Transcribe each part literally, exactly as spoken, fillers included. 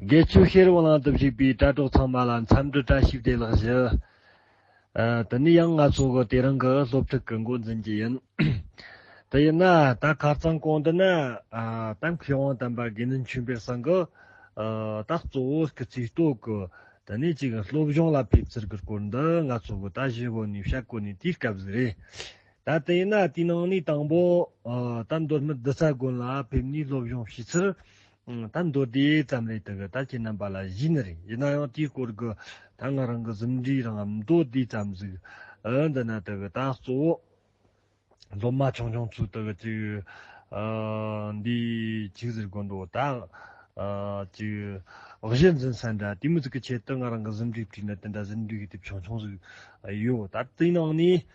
དགེ་ཆོས་ཤེས་རབ་གླིང་དུ་བཞུགས་པའི་དྲ་གྲོགས་ཚང་མ་ལ་འཚམས་འདྲི་བཀྲ་ཤིས་བདེ་ལེགས་ཞུ། ཨ། དེ་ནས་ཡང་ང་ཚོ་གི་དེ་རིང་གི་སློབ་ཁྲིད་ཀྱི་འགོ་འཛིན་གྱི་ཡིན། དེ་ཡིན་ན་ད་ཁ་རྩང་གོང་དུ་ན། ཨ། ད་མཁས་དབང་དམ་པ་དགེ་འདུན་ཆོས་འཕེལ་ཚང་གི། ཨ། ད་གཙོ་བོ་སྐུ་ཚེའི་སྟོད་ཀྱི་དེ་ནས་ཅིག་སློབ་སྦྱོང་ལ་ཕེབས་ཚུལ་གྱི་སྐོར་འདི་ང་ཚོ་གི་ད་ཞུ་གོ་ནས་བཤད་གོ་ནས་དེའི་སྐབས་ཟིག་རེད། ད་དེ་ཡིན་ན་དེའི་ནང་ནས་དང་པོ། ཨ། ད་མདོ་སྨད་རྡུལ་ཚ་དགོན་ལ་ཕེབས་ནས་སློབ་སྦྱོང་བྱས་ཚུལ། ཨ། ད་མདོ་སྡེ་ཙམ་རེ་དེ་གི་ད་ཁྱེད་རྣམ་པ་ལ་ཞུས་ནི་རེད། ཡིན་ན་ཡང་དེའི་སྐོར་གི་ད་ང་རང་གི་ཟིན་བྲིས་རང་མདོ་སྡེ་ཙམ་ཟིག། ཨ། འདི་ན་དེ་གི་ད་གཙོ་བོ་སློབ་མ་ཆུང་ཆུང་ཚོ་དེ་གི་ཅིག། ཨ། འདི་ཅིག་ཟེར་དགོས་འདུག། ད། ཨ། ཅིག་གཞི་འཛིན་ས་འདྲ་དེ་མོ་ཟིག་གི་ཆེད་དུ་ང་རང་གི་ཟིན་བྲིས་བྲིས་ན་དེ་འདྲ་ཟིན་བྲིས་ཀྱི་དེབ་ཆུང་ཆུང་ཟིག་ཡོད། ད་དེའི་ནང་ནས།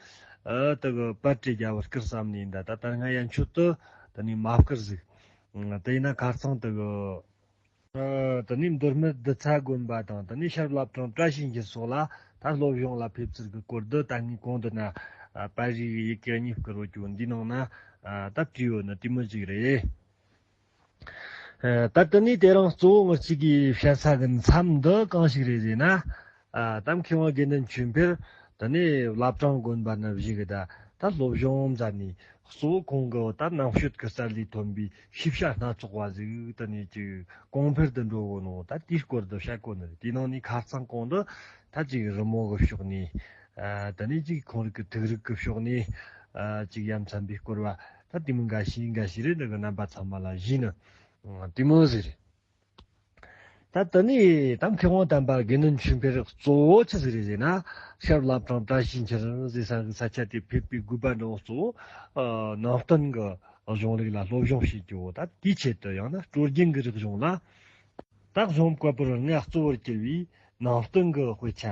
ཨ། དེ་གི་པར་སྐྲའི་རྒྱལ་བོ་བསྐུར་བསམ་ནས་འདྲ། ད་ད་སྔ་ཡན་ཆོད་དུ་དེ་ནས་མ་བསྐུར་ཟིག། ཨ། དེ་ཡིན་ན་ཁ་རྩང་དེ་གི། ཨ། དེ་ནས་མདོ་སྨད་རྡུལ་ཚ་དགོན་པ་དང་། དེ་ནས་ཤར་བླ་བྲང་བཀྲ་ཤིས་འཁྱིལ་སོགས་ལ་ད་སློབ་སྦྱོང་ལ་ཕེབས་ཚུལ་གྱི་སྐོར་འདི་ད་ངས་གོང་དུ་ན། ཨ། པར་རིས་ཡི་གེ་གཉིས་བསྐུར་ཡོད་ཀྱང་འདིའི་ནང་ན། ཨ། ད་བྲིས་ཡོད་ནི་དེ་མོ་ཟིག་རེད། ཨ། ད་དེ་ནས་དེ་རིང་གཙོ་བོ་ང་གཅིག་གིས་བཤད་ས་གི་མཚམས་འདི་གང་ཞིག་རེད་ཟེར་ན། ཨ། ད་མཁས་དབང་དགེ་འདུན་ཆོས་འཕེལ་དེ་ནས་བླ་བྲང་དགོན་པ་ན་བཞུགས་གི། ད་ད་སློབ་སྦྱོང་མཛད་ནས་གཙོ་བོ་ཁོང་གི་ད་རྣམ་དཔྱོད་ཀྱི་རྩལ་ལས་ཐོན་པའི་ཤེས་བྱ་སྣ་ཚོགས་པ་ཟིག་དེ་ནས་ཅིག་གོང་འཕེལ་དུ་འགྲོ་གོ་ནོ། ད་དེའི་སྐོར་དུ་བཤད་གོ་ནི་རེད། དེའི་ནང་ནས་ཁ་རྩང་གོང་དུ་ད་ཅིག་རི་མོ་གི་ཕྱོགས་ནས། ཨ། དེ་ནས་ཅིག་ཁོང་རིག་གི་ཐུགས་རིག་གི་ཕྱོགས་ནས། ཨ། ཅིག་ཡ་མཚན་པའི་སྐོར་བ་ད་དེ་མོ་འགའ་ཞིག་འགའ་ཞིག་རེད། འདི་གི་རྣམ་པ་ཚང་མ་ལ་ཞུས་ནི། ཨ། དེ་མོ་ཟིག་རེད། ད་དེ་ནས་ད་མཁས་དབང་དམ་པ་དགེ་འདུན་ཆོས་འཕེལ་གཙོ་བོ་ཆི་ཟིག་རེད་ཟེར་ན། ཤར་བླ་བྲང་བཀྲ་ཤིས་འཁྱིལ་ཟེར་ས་གི་ས་ཆ་དེ་ཕེབས་པའི་དགོས་པ་འདྲ་བོ་གཙོ་བོ། ཨ། ནང་བསྟན་གྱི་གཞུང་ལུགས་ལ་སློབ་སྦྱོང་བྱེད་རྒྱུ་བོ། ད་དེའི་ཆེད་དུ་ཡང་ན་སྲོལ་རྒྱུན་གྱི་རིག་གཞུང་ལ། ད་གཞུང་བཀའ་པོད་ལྔ་གཙོ་བོར་གྱུར་བའི་ནང་བསྟན་གྱི་དཔེ་ཆ་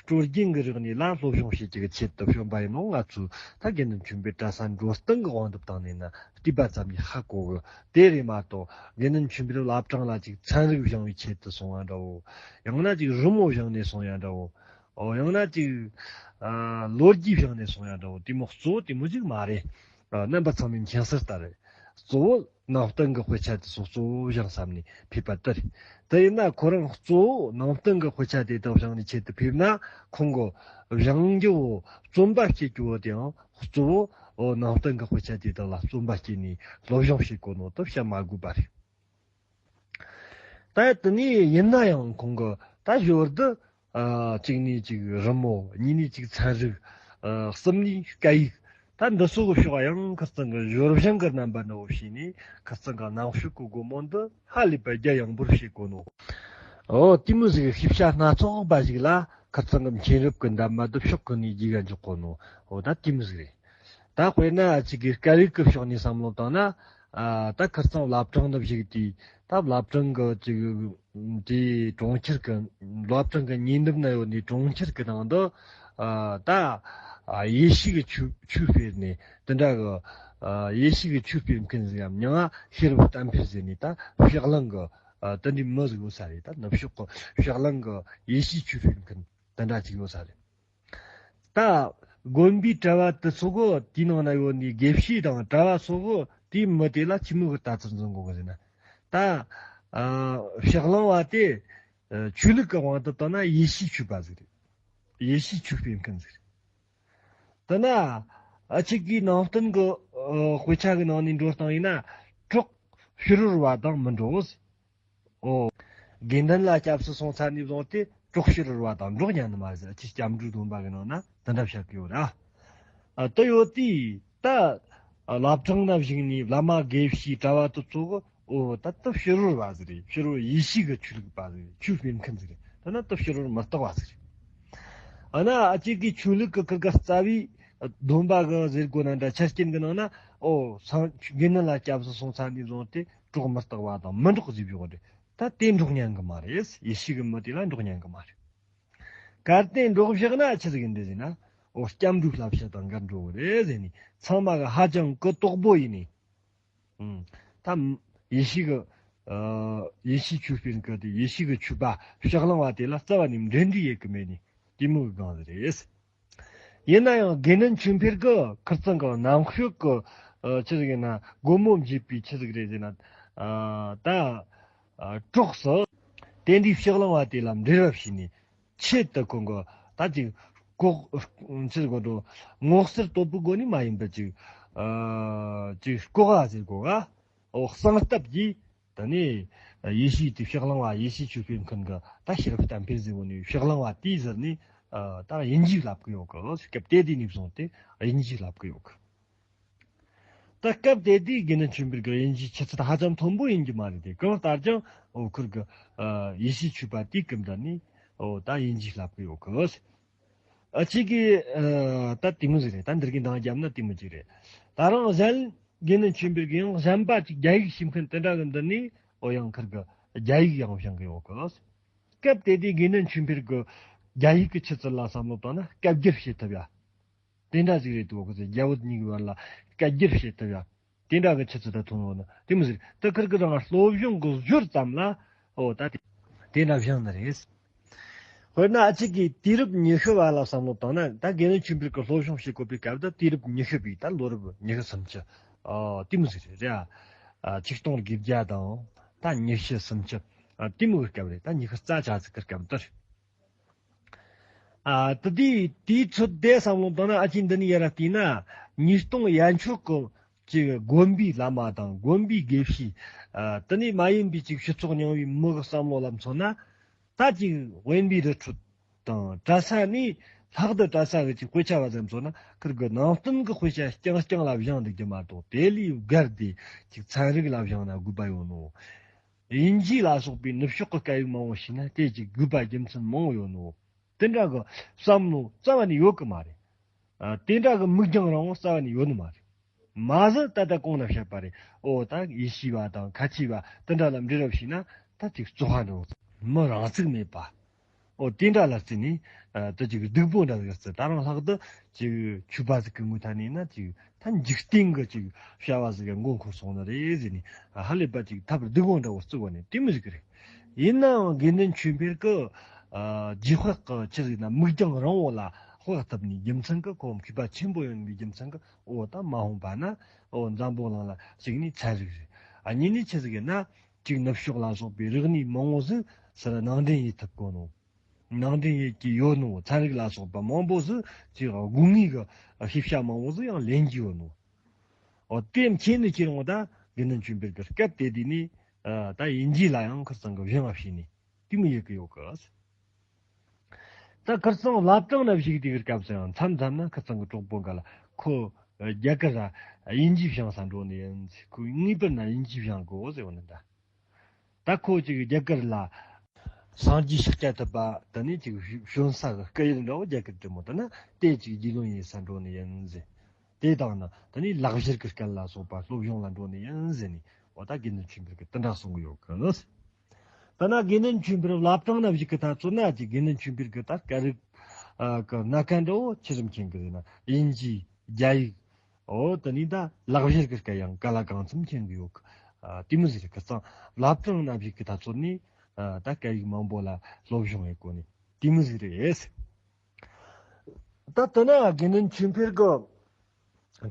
སྲོལ་རྒྱུན་གྱི་རིག་གནས་ལ་སློབ་སྦྱོང་བྱེད་རྒྱུ་གི་ཆེད་དུ་བྱོན་པ་ཡིན་ནོ། ང་ཚོས་ད་དགེ་འདུན་ཆོས་འཕེལ་གྲྭ་ས་འགྲོ་སྟངས་ཀྱི་དབང་དུ་བཏང་ནས་ན་བལྟས་པ་ཙམ་གྱིས་ཧ་གོ་གི། དེ་རེད་མ་གཏོགས་དགེ་འདུན་ཆོས་འཕེལ་བླ་བྲང་ལ་ཅིག་ཚན་རིག་སྦྱང་བའི་ཆེད་དུ་སོང་ཡ་འདྲ་བོ། ཡང་ན་ཅིག་རི་མོ་སྦྱང་ནས་སོང་ཡ་འདྲ་བོ། ཨོ། ཡང་ན་ཅིག། ཨ། ལོ་རྒྱུས་སྦྱང་ནས་སོང་ཡ་འདྲ་བོ་དེ་མོ་གཙོ་བོ་དེ་མོ་ཅིག་མ་རེད། ཨ། རྣམ་པ་ཚང་མས་མཁྱེན་གསལ་ལྟར་རེད། གཙོ་བོ་ནང་བསྟན་གྱི་དཔེ་ཆ་དེ་ཚོ་གཙོ་བོ་སྦྱང་བསམ་ནས་ཕེབས་པ་དེ་རེད། དེ་ཡིན་ན་ཁོ་རང་གཙོ་བོ་ནང་བསྟན་གྱི་དཔེ་ཆ་དེ་དག་སྦྱང་ནས་ཆེད་དུ་ཕེབས་ན། ཁོང་གི་སྦྱང་རྒྱུ་བོ་རྩོམ་པ་སྐྱེལ་རྒྱུ་བོ་དེའང་གཙོ་བོ། ཨོ། ནང་བསྟན་གྱི་དཔེ་ཆ་དེ་དག་ལ་རྩོམ་པ་སྐྱེལ་ནས་སློབ་སྦྱོང་བྱེད་དགོས་ནོ་དེ་བཤད་མ་དགོས་པ་རེད། ད་དེ་ནས་ཡིན་ན་ཡང་ཁོང་གི་ད་ཞོར་དུ། ཨ། གཅིག་ནས་གཅིག་རི་མོ། གཉིས་ནས་གཅིག་ཚན་རིག། ཨ། གསུམ་ནས་སྐད་ཡིག། ད་འདི་ཚོ་གི་ཕྱོགས་ཡང་ཁིར་ཚང་གི་ཞོར་སྦྱང་གི་རྣམ་པ་འདྲ་བོ་བྱས་ནས། ཁིར་ཚང་གི་རྣམ་དཔྱོད་ཀྱི་སྒོ་མོ་འདི་ཧ་ལས་པ་རྒྱ་ཡངས་པོར་བྱེད་དགོས་ནོ། ཨོ། དེ་མོ་ཟིག་གི་ཤེས་བྱ་སྣ་ཚོགས་པ་ཞིག་ལ་ཁིར་ཚང་གི་མཁྱེན་རབ་ཀྱི་འདབ་མ་འདི་ཕྱོགས་ཀུན་ནས་རྒྱས་ག་འཇུག་གོ་ནོ། ཨོ། ད་དེ་མོ་ཟིག་རེད། ད་དཔེར་ན་ཅིག་གི་སྐད་ཡིག་གི་ཕྱོགས་ནས་བསམ་བློ་བཏང་ན། ཨ། ད་ཁིར་ཚང་བླ་བྲང་ནང་བཞུགས་དུས། ད་བླ་བྲང་གི་ཅིག་དེའི་གྲོང་ཁྱེར་གི། བླ་བྲང་གི་ཉེ་འདབས་ན་ཡོད་ནི་གྲོང་ཁྱེར་གི་ནང་དུ། ཨ། ད། ཨ། ཡེ་ཤུ་གི་ཆོས་ཆོས་སྤེལ་ནས་དེ་འདྲ་གི། ཨ། ཡེ་ཤུ་གི་ཆོས་སྤེལ་མཁན་ཟིག་གམ། མྱིང་ང་ཤེས་རབ་བསྟན་འཕེལ་ཟེར་ནས། ད་ཕྱག་གླང་གི། ཨ། དེ་འདྲའི་མི་ཟིག་ཡོད་ས་རེད། ད་ནུབ་ཕྱོགས་གི་ཕྱག་གླང་གི་ཡེ་ཤུའི་ཆོས་སྤེལ་མཁན་དེ་འདྲ་ཅིག་ཡོད་ས་རེད། ད་དགོན་པའི་གྲྭ་བ་དེ་ཚོ་གི་དེའི་ནང་ན་ཡོད་ནི་དགེ་བཤེས་དང་གྲྭ་བ་ཚོ་གི་དེའི་མི་དེ་ལ་ཅི་མོ་གི་ལྟ་ཚུལ་འཛིན་དགོས་གི་ཟེར་ན། ད། ཨ། ཕྱག་གླང་བ་དེ། ཨ། ཆོས་ལུགས་ཀྱི་དབང་དུ་བཏང་ན་ཡེ་ཤུའི་ཆོས་པ་ཟིག་རེད། ཡེ་ཤུའི་ཆོས་སྤེལ་མཁན་ཟིག་རེད། དེ་ན། ཨ། ཁྱེད་ཀྱིས་ནང་བསྟན་གྱི། ཨ། དཔེ་ཆ་གི་ནང་ནས་འགྲོ་སྟངས་ཡིན་ན། གྲོགས་ཕྱི་རོལ་བ་དང་མི་འགྲོ། ཨོ། དགེ་འདུན་ལ་སྐྱབས་སུ་སོང་ཚར་ནས་བཟུང་སྟེ་གྲོགས་ཕྱི་རོལ་བ་དང་འགྲོགས་ཉན་ནི་མ་ཟད། ཁྱེད་སྐྱབས་འགྲོའི་སྡོམ་པ་གི་ནང་ན་དེ་འདྲ་བཤད་ཀྱི་ཡོད་ར། ཨ། དེ་ཡོད་དུས་ད། ཨ། བླ་བྲང་ན་བཞུགས་ནས་བླ་མ་དགེ་བཤེས་གྲྭ་བ་དེ་ཚོ་གི། ཨོ། ད་དེ་ཕྱི་རོལ་བ་ཟིག་རེད། ཕྱི་རོལ་ཡེ་ཤུ་གི་ཆོས་ལུགས་པ་ཟིག་རེད། ཆོས་སྤེལ་མཁན་ཟིག་རེད། ད་ན་དེ་ཕྱི་རོལ་མི་རྟག་པ་ཟིག་རེད། ཨ་ན་ཨ་ཅེ་གི་ཆོས་ལུགས་ཀྱི་ཁུར་ག་རྩ་བའི་སྡོམ་པ་གི་ཟེར་དགོས་ན་འདྲ། ཆ་རྐྱེན་གི་ནང་ན། ཨོ། སངས་དགེ་འདུན་ལ་སྐྱབས་སུ་སོང་ཚར་ནས་བཟུང་སྟེ་གྲོགས་མི་རྟག་པ་དང་མི་འགྲོགས་ཟེར་བཞག་རེད། ད་དེ་འགྲོགས་ཉན་གི་མ་རེད། ཡེ་ཤུ་གི་མི་དེ་ལ་འགྲོགས་ཉན་གི་མ་རེད། གལ་ཏེ་འགྲོགས་བཞག་ན་ཆི་ཟིག་ཡིན་འདི་ཟེར་ན། ཨོ། སྐྱབས་འགྲོའི་བསླབ་བྱ་དང་འགལ་འགྲོ་གི་རེད་ཟེར་ནས། ཚང་མ་གི་ཧ་ཅང་གུ་དོག་པོ་ཡིན་ནས། ཨང་། ད་ཡེ་ཤུ་གི། ཨ། ཡེ་ཤུའི་ཆོས་སྤེལ་མཁན་དེ། ཡེ་ཤུ་གི་ཆོས་པ་ཕྱག་གླང་བ་དེ་ལ་རྩ་བ་ནས་འབྲེལ་འདྲིས་ཡེད་གི་མེད་ནི་དེ་མོ་གི་སྒང་ཟིག་རེད། ཡིན་ན་ཡང་དགེ་འདུན་ཆོས་འཕེལ་གི་ཁིར་ཚང་གི་རྣམ་དཔྱོད་གི། ཨ། ཆི་ཟིག་ཡིན་ན་སྒོ་མོ་འབྱེད་པའི་ཆི་ཟིག་རེད་ཟེར་ན། ཨ། ད། ཨ། གྲོགས་སུ། དེ་འདྲའི་ཕྱག་ལེན་བ་དེ་ལ་འབྲེལ་བ་བྱས་ནས་ཆེད་དུ་ཁོང་གི་ད་ཅིག་ལྐོག་ཅི་ཟེར་དགོས་འགྲོ། ངོ་ཟེར་དོད་པོའི་སྒོ་ནས་མ་ཡིན་པར་ཅིག་ཨ་ཅིག་ལྐོག་ག་ཟེར་དགོས་ག་འོ་གསང་སྟབས་ཀྱིས་ད་ནི་ཡེ་ཤུའི་དེ་ཕྱག་ལེན་བ་ཡེ་ཤུའི་ཆོས་སྤེལ་མཁན་གྱི་ད་ཤེས་རབ་གཏམ་དཔེ་ཟེར་བོ་ནི་ཕྱག་ལེན་བ་དེའི་ཟུར་ནས་ཨ་ད་དབྱིན་ཇིས་ལབ་གི་ཡོད་གི། སྐབས་དེ་དུས་ནས་བཟུང་སྟེ་དབྱིན་ཇིས་ལབ་གི་ཡོད་གི། ད་སྐབས་དེ་དུས་དགེ་འདུན་ཆོས་འཕེལ་གྱི་དབྱིན་ཇིའི་ཆུ་ཚད་ཧ་ཅང་མཐོན་པོ་ཡིན་གྱི་མ་རེད་དེ། གང་ལྟར་ཀྱང་འོ་ཁུར་གི་ཨ་ཡེ་ཤུའི་ཆོས་པ་དེའི་སྐབས་འདྲ་ནི་འོ་ད་དབྱིན་ཇིས་ལབ་གི་ཡོད་གི། ཨ་ཅིག་གིས་ཨ་ད་དེ་མོ་ཟིག་རེད། ད་འདིར་གི་འདང་བརྒྱབ་ན་དེ་མོ་ཅིག་རེད། ད་རང་གཞན་དགེ་འདུན་ཆོས་འཕེལ་གྱི་ཡང་གཞན་པ་ཅིག་རྒྱ་ཡིག་ཤེས་མཁན་དེ་འདྲ་གི་འདི་ནི་འོ་ཡང་ཁུར་གི་རྒྱ་ཡིག་ཡང་སྦྱང་གི་ཡོད་གི། སྐབས་དེ་དུས་དགེ་འདུན་ཆོས་འཕེལ་གྱི་རྒྱ་ཡིག་གི་ཆུ་ཚད་ལ་བསམ་བློ་བཏང་ན་སྐད་སྒྱུར་བྱེད་ཐུབ་ཡ། དེ་འདྲ་ཟིག་རེད་འདུག་གི། རྒྱ་བོད་གཉིས་ཀྱི་བར་ལ་སྐད་སྒྱུར་བྱེད་ཐུབ་ཡ། དེ་འདྲ་གི་ཆུ་ཚད་ད་ཐོན་ཡོད་ན་དེ་མོ་ཟིག་ད་ཁུར་གི་རང་སློབ་སྦྱོང་གི་ཞོར་ཙམ་ལ་འོ་ད་དེ་དེ་འདྲ་བཞག་ནི་རེད། དཔེར་ན་ཨ་ཅིག་གིས་དུས་རབས་ཉི་ཤུ་བ་ལ་བསམ་བློ་བཏང་ན། ད་དགེ་འདུན་ཆོས་འཕེལ་གྱི་སློབ་སྦྱོང་བྱེད་དགོས་པའི་སྐབས་དུ་དུས་རབས་ཉི་ཤུ་པའི་ད་ལོ་རབས་ཉི་ཤུ་སུམ་ཅུ་ཨ་དེ་མོ་ཟིག་རེད་རེད། ཨ་ཆིག་སྟོང་དགུ་བརྒྱ་དང་ད་ཉི་ཤུ་སུམ་ཅུ་ཨ་དེ་མོ་གི་སྐབས་རེད། ད་ཉི་ཤུ་རྩ་ཆ་ཟིག་གི་སྐབས་དུ་རེད། ཨ་དེ་དུས་དེའི་ཚོད་དེ་བསམ་བློ་བཏང་ན། ཨ་ཅིག་འདི་ནས་ཡར་བལྟས་ན་ཉིས་སྟོང་ཡན་ཆོད་གི་ཅིག་དགོན་པའི་བླ་མ་དང་དགོན་པའི་དགེ་བཤེས། ཨ་དེ་ནས་མ་ཡིན་པའི་ཅིག་སྤྱི་ཚོགས་རྙིང་བའི་མི་གི་བསམ་བློ་ལ་མཚོན་ན། ད་ཅིག་དབེན་པའི་རི་ཁྲོད་དང་གྲྭ་ས་ནས་ལྷག་ཏུ་གྲྭ་ས་གི་ཅིག་དཔེ་ཆ་བ་ཙམ་མཚོན་ན། ཁུར་གི་ནང་བསྟན་གི་དཔེ་ཆ་རྐྱང་རྐྱང་ལ་སྦྱངས་འདུག་རྒྱུ་མ་གཏོགས། དེ་ལས་བརྒལ་ཏེ་ཅིག་ཚན་རིག་ལ་སྦྱངས་ན་དགོས་པ་ཡོད་ནོ། དབྱིན་ཇི་ལ་སོགས་པའི་ནུབ་ཕྱོགས་ཀྱི་སྐད་ཡིག་མང་བོ་ཤེས་ན་དེ་ཅིག་དགོས་པ་རྒྱུ་མཚན་མང་བོ་ཡོད་ནོ། དེ་འདྲ་གི་བསམ་བློ་རྩ་བ་ནས་ཡོད་གི་མ་རེད། ཨ་དེ་འདྲ་གི་མིག་རྒྱང་རིང་བོ་རྩ་བ་ནས་ཡོད་ནི་མ་རེད། མ་ཟད་ད་ལྟ་གོང་ན་བཤད་པ་རེད། འོ་ད་ཡེ་ཤུ་བ་དང་ཁ་ཆེ་བ་དེ་འདྲ་ལ་འབྲེལ་བ་བྱས་ན་ད་ཅིག་བཙོག་པ་འདྲ་བོ། མི་རང་ཚུགས་མེད་པ། འོ་དེ་འདྲ་ལ་བརྩིས་ནས་ཨ་ད་ཅིག་སྡུག་པོ་འདྲ་ཟིག་བརྩི། ད་རང་ལྷག་ཏུ་ཅིག་ཆོས་པ་ཟིག་གི་ངོས་ཐད་ནས་ན་ཅིག་ད་འཇིག་རྟེན་གི་ཅིག་བྱ་བ་ཟིག་གི་མགོ་འཁོར་སོང་ནི་རེད་ཟེར་ནས། ཧ་ལས་པ་ཅིག་ཐབས་སྡུག་པོ་འདྲ་བོ་བརྩི་བ་ནས་དེ་མོ་ཟིག་རེད། ཡིན་ནའང་དགེ་འདུན་ཆོས་འཕེལ་གི་ཨ་རྗེས་དཔག་གི་ཆི་ཟིག་ན་མིག་རྒྱང་རིང་བོ་ལ་དཔག་ཐུབ་ནས་རྒྱུ་མཚན་གི། ཁོ་མཁས་པ་ཆེན་པོ་ཡིན་པའི་རྒྱུ་མཚན་གི། འོ་ད་མ་འོངས་པ་ན་འོ་འཛམ་བུ་གླིང་ལ་གཅིག་ནས་ཚན་རིག་རེད། ཨ་གཉིས་ནས་ཆི་ཟིག་ཡིན་ན། གཅིག་ནུབ་ཕྱོགས་ལ་སོགས་པའི་རིག་གནས་མང་བོ་ཟིག་ཟེར་ནང་འདྲེན་ཡེད་ཐུབ་གོ་ནོ། ནང་འདྲེན་ཡེད་ཀྱི་ཡོད་ནོ། ཚན་རིག་ལ་སོགས་པ་མང་པོ་ཟིག་ཅིག་དགོས་ངེས་ཀྱི་ཤེས་བྱ་མང་བོ་ཟིག་ཡང་ལེན་གྱི་ཡོད་ནོ། འོ་དེ་མཁྱེན་ནི་ཁྱེད་རང་ད་དགེ་འདུན་ཆོས་འཕེལ་གྱི་སྐབས་དེ་དུས་ནས་ཨ་ད་དབྱིན་ཇི་ལ་ཡང་ཁིར་ཚང་གི་སྦྱང་བ་བྱས་ནས་དེ་མོ་ཡེད་ཀྱི་ཡོད་གི། ད་ཁིར་ཚང་བླ་བྲང་ན་བཞུགས་དུས་ཀྱི་སྐབས་སུ་ཡང་མཚམས་མཚམས་ན་ཁིར་ཚང་གི་གྲོགས་པོ་འགའ་ལ་ཁོ་རྒྱ་གར་ལ་དབྱིན་ཇི་སྦྱང་ས་འགྲོ་ནི་ཡིན། ཁོ་ངེས་པར་ན་དབྱིན་ཇི་སྦྱང་དགོས་ཟེར་བ་ནི་འདྲ། ད་ཁོ་ཅིག་རྒྱ་གར་ལ་སངས་རྒྱས་ཤཱཀྱ་ཐུབ་པ་དེ་ནས་ཅིག་བྱོན་ས་གི་སྐུ་ཡུལ་འདྲ་བོ་རྒྱ་གར་དེ་མོ་དེ་ན་དེ་ཅིག་རྒྱུས་ལོན་ཡེད་ས་འགྲོ་ནི་ཡིན་ཟེར། དེ་དང་ན་དེ་ནས་ལག་བཞར་གྱི་སྐད་ལ་སོགས་པ་སློབ་སྦྱོང་ལ་འགྲོ་ནི་ཡིན་ཟེར་ནས། འོ་ད་དགེ་འདུན་ཆོས་འཕེལ་གྱིས་དེ་འདྲ་གསུང་གི་ཡོད་གི་ལོ། ད་ན་དགེ་འདུན་ཆོས་འཕེལ་བླ་བྲང་ན་བཞུགས་གི་ད་ཚོད་ན་ཅིག་དགེ་འདུན་ཆོས་འཕེལ་གྱི་ད་སྐད་རིགས་ཨ་གི་སྣ་ཁ་འདྲ་བོ་ཆི་ཟིག་མཁྱེན་གི་ཟེར་ན། དབྱིན་ཇི། རྒྱ་ཡིག་འོ་དེ་ནས་ད་ལག་བཞར་གྱི་སྐད་ཡང་ག་ལ་གང་འཚམ་མཁྱེན་གི་ཡོད་གི། ཨ་དེ་མོ་ཟིག་རེད། ཁིར་ཚང་བླ་བྲང་ན་བཞུགས་གི་ད་ཚོད་ནས་ཨ་ད་སྐད་ཡིག་མང་པོ་ལ་སློབ་སྦྱོང་ཡེད་གོ་ནི་དེ་མོ་ཟིག་རེད། ད་དེ་ན་དགེ་འདུན་ཆོས་འཕེལ་གྱིས་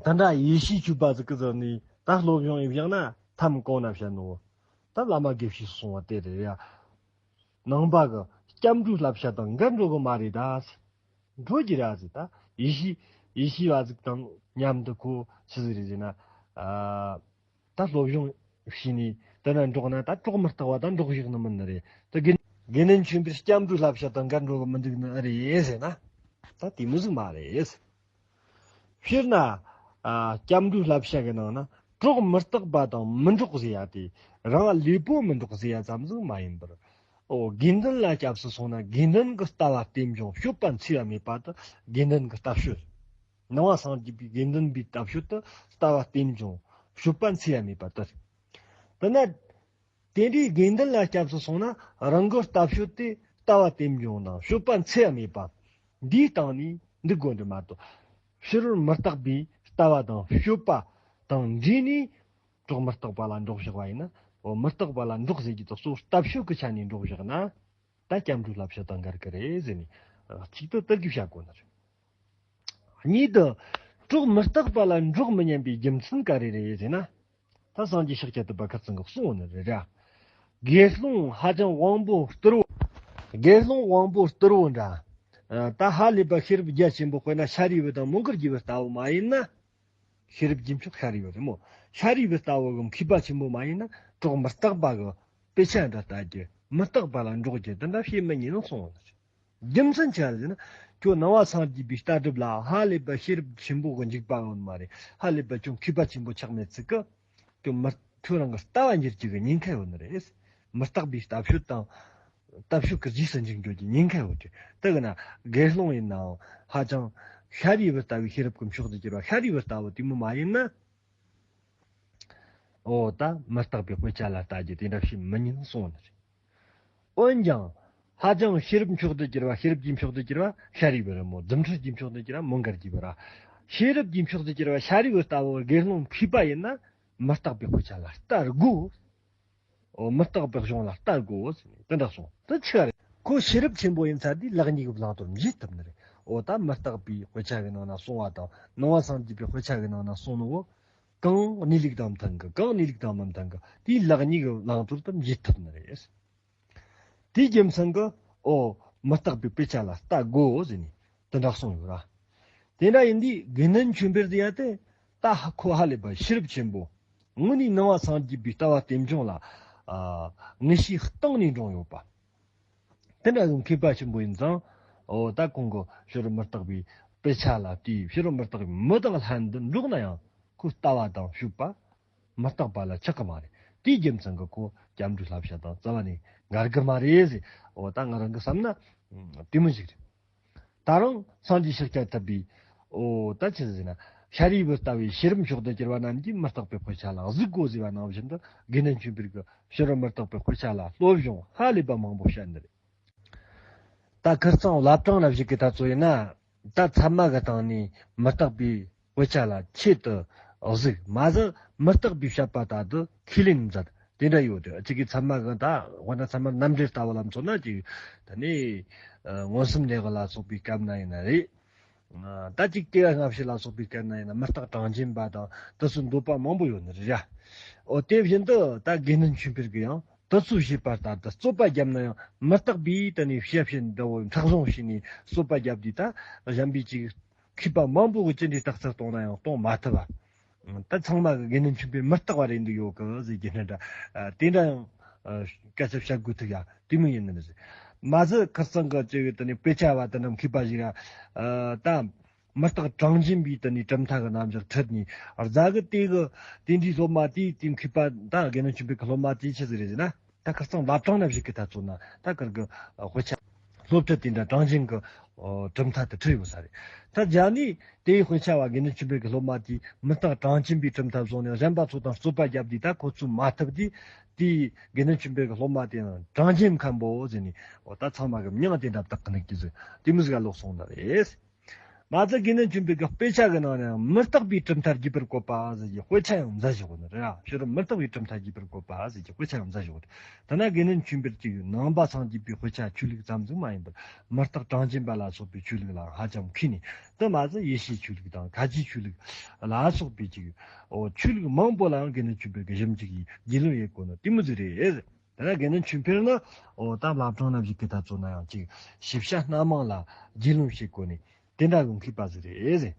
ད་འདྲ་ཡེ་ཤུའི་ཆོས་པ་ཟིག་གི་ཟུར་ནས་ད་སློབ་སྦྱོང་ཡེད་བཞག་ན་ཐབས་གང་ན་བྱ་ནོ། ད་བླ་མ་དགེ་བཤེས་གསུང་བ་དེ་རེད་ཡ། ནང་པ་གི་སྐྱབས་འགྲོའི་བསླབ་བྱ་དང་འགལ་འགྲོ་གི་མ་རེད་ད། འགྲོ་རྒྱུ་རེད་ཟེར། ད་ཡེ་ཤུ་ཡེ་ཤུ་བ་ཟིག་དང་མཉམ་དུ་ཁོ་ཆི་ཟིག་རེད་ཟེར་ན། ཨ་ད་སློབ་སྦྱོང་བྱས་ནས་དེ་ན་འགྲོགས་ན་ད་གྲོགས་མི་རྟག་པ་དང་འགྲོགས་བཞག་ནི་མིན་ནི་རེད། ད་དགེ་དགེ་འདུན་ཆོས་འཕེལ་སྐྱབས་འགྲོའི་བསླབ་བྱ་དང་འགལ་འགྲོ་གི་མི་འདུག་ནི་ཨེ་རེད་ཟེར་ན། ད་དེ་མོ་ཟིག་མ་རེད། སྤྱིར་ན་ཨ་སྐྱབས་འགྲོའི་བསླབ་བྱ་གི་ནང་ན་གྲོགས་མི་རྟག་པ་དང་མི་འགྲོགས་ཟེར་ཡ་དེ་རང་ལུས་པོ་མི་འགྲོགས་ཟེར་ཡ་ཙམ་ཟིག་མ་ཡིན་པར། འོ་དགེ་འདུན་ལ་སྐྱབས་སུ་སོང་ན་དགེ་འདུན་གྱི་ལྟ་བ་རྟེན་འབྱུང་སྤྱོད་པ་འཚེ་བ་མེད་པ་དེ་དགེ་འདུན་གྱི་ལྟ་སྤྱོད། ནང་པ་སངས་རྒྱས་པའི་དགེ་འདུན་པའི་ལྟ་སྤྱོད་དེ་ལྟ་བ་རྟེན་འབྱུང་སྤྱོད་པ་འཚེ་བ་མེད་པ་དེ་རེད། དེ་ན། དེ་འདྲའི་དགེ་འདུན་ལ་སྐྱབས་སུ་སོང་ན་རང་གི་ལྟ་སྤྱོད་དེ་ལྟ་བ་རྟེན་འབྱུང་དང་སྤྱོད་པ་འཚེ་བ་མེད་པ་འདིའི་སྟེང་ནས་འདུག་དགོས་འདི་མ་གཏོགས། ཕྱི་རོལ་མི་རྟག་པའི་ལྟ་བ་དང་སྤྱོད་པ་དང་འདྲེས་ནས་གྲོགས་མི་རྟག་པ་ལ་འགྲོགས་བཞག་པ་ཡིན་ན། འོ་མི་རྟག་པ་ལ་འགྲོགས་ཟེར་གྱི་དེ་གཙོ་བོ་ལྟ་སྤྱོད་ཀྱི་ཆ་ནས་འགྲོགས་བཞག་ན། ད་སྐྱབས་འགྲོའི་བསླབ་བྱ་དང་འགལ་གི་རེད་ཟེར་ནས་གཅིག་ཏུ་དེ་གི་བཤད་དགོས་ནི་རེད། གཉིས་དུ། གྲོགས་མི་རྟག་པ་ལ་འགྲོགས་མི་ཉན་པའི་རྒྱུ་མཚན་ག་རེ་རེད་ཟེར་ན། ད་སངས་རྒྱས་ཤཱཀྱ་ཐུབ་པ་ཁ་ཚང་གི་གསུང་བ་ནི་རེད་ར། དགེ་སློང་ཧ་ཅང་དབང་པོ་སྟུར་བོ། དགེ་སློང་དབང་པོ་སྟུར་བོ་འདྲ། ཨ། ད་ཧ་ལས་པ་ཤེས་རབ་རྒྱ་ཆེན་པོ་དཔེར་ན་ཤཱ་རིའི་བུ་དང་མོའུ་འགལ་གྱི་བུ་ལྟ་བུ་མ་ཡིན་ན། ཤེས་རབ་ཀྱི་མཆོག་ཤཱ་རིའི་བུ་རེད་མོ། ཤཱ་རིའི་བུ་ལྟ་བུ་གི་མཁས་པ་ཆེན་པོ་མ་ཡིན་ན་གྲོགས་མི་རྟག་པ་གི་དཔེ་ཆ་འདྲ་ལྟ་རྒྱུ། མི་རྟག་པ་ལ་འགྲོགས་རྒྱུ་དེ་འདྲ་བྱེད་མི་ཉན་གསུངས་པ་རེད། རྒྱུ་མཚན་ཆི་རེད་ཟེར་ན། ཁྱོད་ནང་པ་སངས་རྒྱས་པའི་ལྟ་གྲུབ་ལ་ཧ་ལས་པ་ཤེས་རབ་ཆེན་པོ་གི་འཇུག་པ་ཡོད་མ་རེད། ཧ་ལས་པ་ཁྱོད་མཁས་པ་ཆེན་པོ་ཆགས་མེད་ཚིག་གི། ཁྱོད་མི། ཁྱོད་རང་གི་ལྟ་བ་འགྱུར་རྒྱུ་གི་ཉེན་ཁ་ཡོད་ནི་རེད། མི་རྟག་པའི་ལྟ་སྤྱོད་དང་། ལྟ་སྤྱོད་ཀྱི་རྗེས་སུ་འཇུག་འགྱོ་རྒྱུ་ཉེན་ཁ་ཡོད་རྒྱུ། དེ་གི་ན་དགེ་སློང་ཡིན་ནའང་ཧ་ཅང་ཤཱ་རིའི་བུ་ལྟ་བུའི་ཤེས་རབ་ཀྱི་མཆོག་ཏུ་གྱུར་པ་ཤཱ་རིའི་བུ་ལྟ་བུ་དེ་མོ་མ་ཡིན་ན། འོ་ད་མི་རྟག་པའི་དཔེ་ཆ་ལ་ལྟ་རྒྱུ་དེ་འདྲ་བྱེད་མི་ཉན་གསུངས་ནི་རེད། འོན་ཀྱང་། ཧ་ཅང་ཤེས་རབ་མཆོག་ཏུ་གྱུར་པ་ཤེས་རབ་ཀྱི་མཆོག་ཏུ་གྱུར་པ་ཤཱ་རིའི་བུ་རེད་མོ། རྫུ་འཕྲུལ་གྱི་མཆོག་ཏུ་གྱུར་པ་མོའུ་འགལ་གྱི་བུ་ར། ཤེས་རབ་ཀྱི་མཆོག་ཏུ་གྱུར་པ་ཤཱ་རིའི་བུ་ལྟ་བུ་དགེ་སློང་མཁས་པ་ཡིན་ན་མི་རྟག་པའི་དཔེ་ཆ་ལ་ལྟ་དགོས། འོ། མི་རྟག་པའི་གཞུང་ལ་ལྟ་དགོས་ཟེར་ནས་དེ་འདྲ་གསུངས། དེ་ཆི་རེད། ཁོ་ཤེས་རབ་ཆེན་པོ་ཡིན་ཚར་དུས་ལེགས་ཉེས་ཀྱི་བླང་དོར་འབྱེད་ཐུབ་ནི་རེད། འོ་ད་མི་རྟག་པའི་དཔེ་ཆ་གི་ནང་ན་གསུངས་པ་དང་ནང་པ་སངས་རྒྱས་པའི་དཔེ་ཆ་གི་ནང་ན་གསུངས་ནོ། གང་གནས་ལུགས་དང་མཐུན་གི། གང་གནས་ལུགས་དང་མི་མཐུན་གི། དེའི་ལེགས་ཉེས་ཀྱི་བླང་དོར་དེ་འབྱེད་ཐུབ་ནི་རེད། དེའི་རྒྱུ་མཚན་གྱིས། འོ། མི་རྟག་པའི་དཔེ་ཆ་ལ་ལྟ་དགོས་ཟེར་ནས་དེ་འདྲ་གསུངས་ཡོད་ར། དེ་འདྲ་ཡིན་དུས་དགེ་འདུན་ཆོས་འཕེལ་ཟེར་ཡ་དེ་ད་ཧ། ཁོ་ཧ་ལས་པ་ཤེས་རབ་ཆེན་པོ། དངོས་གནས་ནང་པ་སངས་རྒྱས་པའི་ལྟ་བ་རྟེན་འབྱུང་ལ། ཨ། ངེས་ཤེས་གཏིང་ནས་འདྲོངས་ཡོད་པ། དེ་འདྲ་གི་མཁས་པ་ཆེན་པོ་ཡིན་ཙང་། འོ་ད་ཁོང་གི་ཕྱི་རོལ་མི་རྟག་པའི་དཔེ་ཆ་ལ་དེའི་ཕྱི་རོལ་མི་རྟག་པའི་མི་དང་ལྷན་དུ་འགྲོགས་ན་ཡང་ཁོའི་ལྟ་བ་དང་སྤྱོད་པ། མི་རྟག་པ་ལ་ཆགས་ཀྱི་མ་རེད། དེའི་རྒྱུ་མཚན་གྱིས་ཁོ་སྐྱབས་འགྲོའི་བསླབ་བྱ་དང་རྩ་བ་ནས་འགལ་གྱི་མ་རེད་ཟེར། འོ་ད་ང་རང་གི་བསམ་ན། ཨ། དེ་མོ་ཞིག་རེད། ད་རུང་སངས་རྒྱས་ཤཱཀྱ་ཐུབ་པས། འོ་ད་ཆི་ཟེར་ན། ཤཱ་རིའི་བུ་ལྟ་བུའི་ཤེས་རབ་མཆོག་ཏུ་གྱུར་པ་རྣམས་ཀྱིས་མི་རྟག་པའི་དཔེ་ཆ་ལ་གཟིགས་དགོས་ཟེར་བ་ནང་བཞིན་དུ་དགེ་འདུན་ཆོས་འཕེལ་གྱིས་ཕྱི་རོལ་མི་རྟག་པའི་དཔེ་ཆ་ལ་སློབ་སྦྱོང་ཧ་ལས་པ་མང་པོ་བྱས་ནི་རེད། ད་ཁིར་ཚང་བླ་བྲང་ན་བཞུགས་ཀྱི་ད་ཚོ་ཡིན་ན། ད་ཚད་མ་གི་སྟེང་ནས་མི་རྟག་པའི་དཔེ་ཆ་ལ་ཆེད་དུ་གཟིགས། མ་ཟད་མི་རྟག་པའི་བཤད་པ་ལྟར་དུ་ཁས་ལེན་མཛད། དེ་འདྲ་ཡོད་དེ། གཅིག་གིས་ཚད་མ་གི་ད་དཔེར་ན་ཚད་མ་རྣམ་འགྲེལ་ལྟ་བུ་ལ་མཚོན་ན་ཅིག་ད་ནི། ཨ། མངོན་སུམ་ལས་ལ་སོགས་པའི་སྐབས་ན་ཡིན་ན་རེད། ཨ། ད་ཅིག་སྐྱེ་བ་སྔ་ཕྱི་ལ་སོགས་པའི་སྐབས་ན་ཡིན་ན་མི་རྟག་གྲངས་ཅན་པ་དང་དེ་ཚོའི་འདོད་པ་མང་པོ་ཡོད་ནི་རེད་ཡ། འོ་དེ་བཞིན་དུ་ད་དགེ་འདུན་ཆོས་འཕེལ་གྱིས་ཡང་དེ་ཚོའི་བཞེད་པ་ལྟར་དུ་རྩོད་པ་བརྒྱབ་ན་ཡང་མི་རྟག་པའི་དེ་ནས་བཤད་བྱེད་འདྲ་བོ་མཁྲེགས་བཟུང་བྱས་ནས་རྩོད་པ་བརྒྱབ་དུས། ད་གཞན་པའི་ཅིག་མཁས་པ་མང་པོ་གིས་ཅི་འདྲའི་རྟགས་གསལ་གཏོང་ན་ཡང་གཏོང་མ་ཐུབ་པ། ད་ཚང་མ་གིས་དགེ་འདུན་ཆོས་འཕེལ་མི་རྟག་པ་རེད་འདུག་ཡོད་གི་ཟེར་རྒྱུ་འདྲ། ཨ། དེ་འདྲ་ཡང་། ཨ། སྐད་ཆ་བཤད་དགོས་ཐུག་ཡ་དེ་མོ་ཡིན་ནི་རེད། མ་ཟད་ཁིར་ཚང་གི་ཅིག་དེ་ནས་དཔེ་ཆ་བ་དེ་འདྲ་མཁས་པ་ཞིག་ལ། ཨ། ད་མི་རྟག་གྲངས་ཅན་པའི་དེ་ནས་གྲུབ་མཐའ་གི་རྣམ་གཞག་ཁྲིད་ནས་རྫ་གི་དེ་གི་དེ་འདྲའི་སློབ་མ་དེས་དེ་མཁས་པ་ད་དགེ་འདུན་ཆོས་འཕེལ་གི་སློབ་མ་དེས་ཆི་ཟིག་རེད་ཟེར་ན། ད་ཁིར་ཚང་བླ་བྲང་ན་བཞུགས་ཀྱི་ད་ཚོ་ན་ད་ཁིར་གི་དཔེ་ཆ་སློབ་ཁྲིད་དེ་འདྲ་གྲངས་ཅན་གྱི་གྲུབ་མཐའ་དེ་ཁྲིད་ཡོད་ས་རེད། ད་རྒྱ་ནས་དེའི་དཔེ་ཆ་བ་དགེ་འདུན་ཆོས་འཕེལ་གྱི་སློབ་མ་དེས་མི་རྟག་གྲངས་ཅན་པའི་གྲུབ་མཐའ་བཟུང་ནས་གཞན་པ་ཚོ་དང་རྩོད་པ་བརྒྱབ་དུས། ད་ཁོ་ཚོས་མ་ཐུབ་དུས། དེའི་དགེ་འདུན་ཆོས་འཕེལ་གྱི་སློབ་མ་དེ་ཡང་གྲངས་ཅན་མཁན་པོ་ཟེར་ནས། འོ་ད་ཚང་མ་གི་མྱིང་དེ་འདྲ་བཏགས་ནས་ཀྱི་ཟིག་དེ་མོ་ཟིག་ག་ལོག་སོང་ནི་རེད། མ་ཟད་དགེ་འདུན་ཆོས་འཕེལ་གྱི་དཔེ་ཆ་གི་ནང་ནས་ཡང་མི་རྟག་པའི་གྲུབ་མཐར་བརྒྱུད་པར་བཀོད་པ་ཟེར་གྱི་དཔེ་ཆ་ཡང་མཛད་བཞག་ནི་རེད། ཕྱི་རོལ་མི་རྟག་པའི་གྲུབ་མཐར་བརྒྱུད་པར་བཀོད་པ་ཟེར་གྱི་དཔེ་ཆ་ཡང་མཛད་བཞག་རེད། ཐ་ན་དགེ་འདུན་ཆོས་འཕེལ་གྱི་ནང་པ་སངས་རྒྱས་པའི་དཔེ་ཆ་ཆོས་ལུགས་ཙམ་ཟིག་མ་ཡིན་པར་མི་རྟག་གྲངས་ཅན་པ་ལ་སོགས་པའི་ཆོས་ལུགས་ལའང་ཧ་ཅང་མཁས་ནས། དེ་མ་ཟད་ཡེ་ཤུའི་ཆོས་ལུགས་དང་ཁ་ཆེའི་ཆོས་ལུགས་ལ་སོགས་པའི་ཅིག་འོ་ཆོས་ལུགས་མང་པོ་ལའང་དགེ་འདུན་ཆོས་འཕེལ་གྱིས་ཞིབ་འཇུག་གིས་རྒྱུས་ལོན་ཡེད་གོ་ནོ་དེ་མོ་ཟིག་རེད། དེ་ན་དགེ་འདུན་ཆོས་འཕེལ་ནི་འོ་ད་བླ་བྲང་ན་བཞུགས་ཀྱི་ད་ཚོ་ན་ཡང་ཅིག་ཞིབ་བཤད་སྣ་མང་ལ་རྒྱུས་ལོན་བྱེད་གོ་ནི་དེ་འདྲ་གི་མཁས་པ་ཟིག་རེད།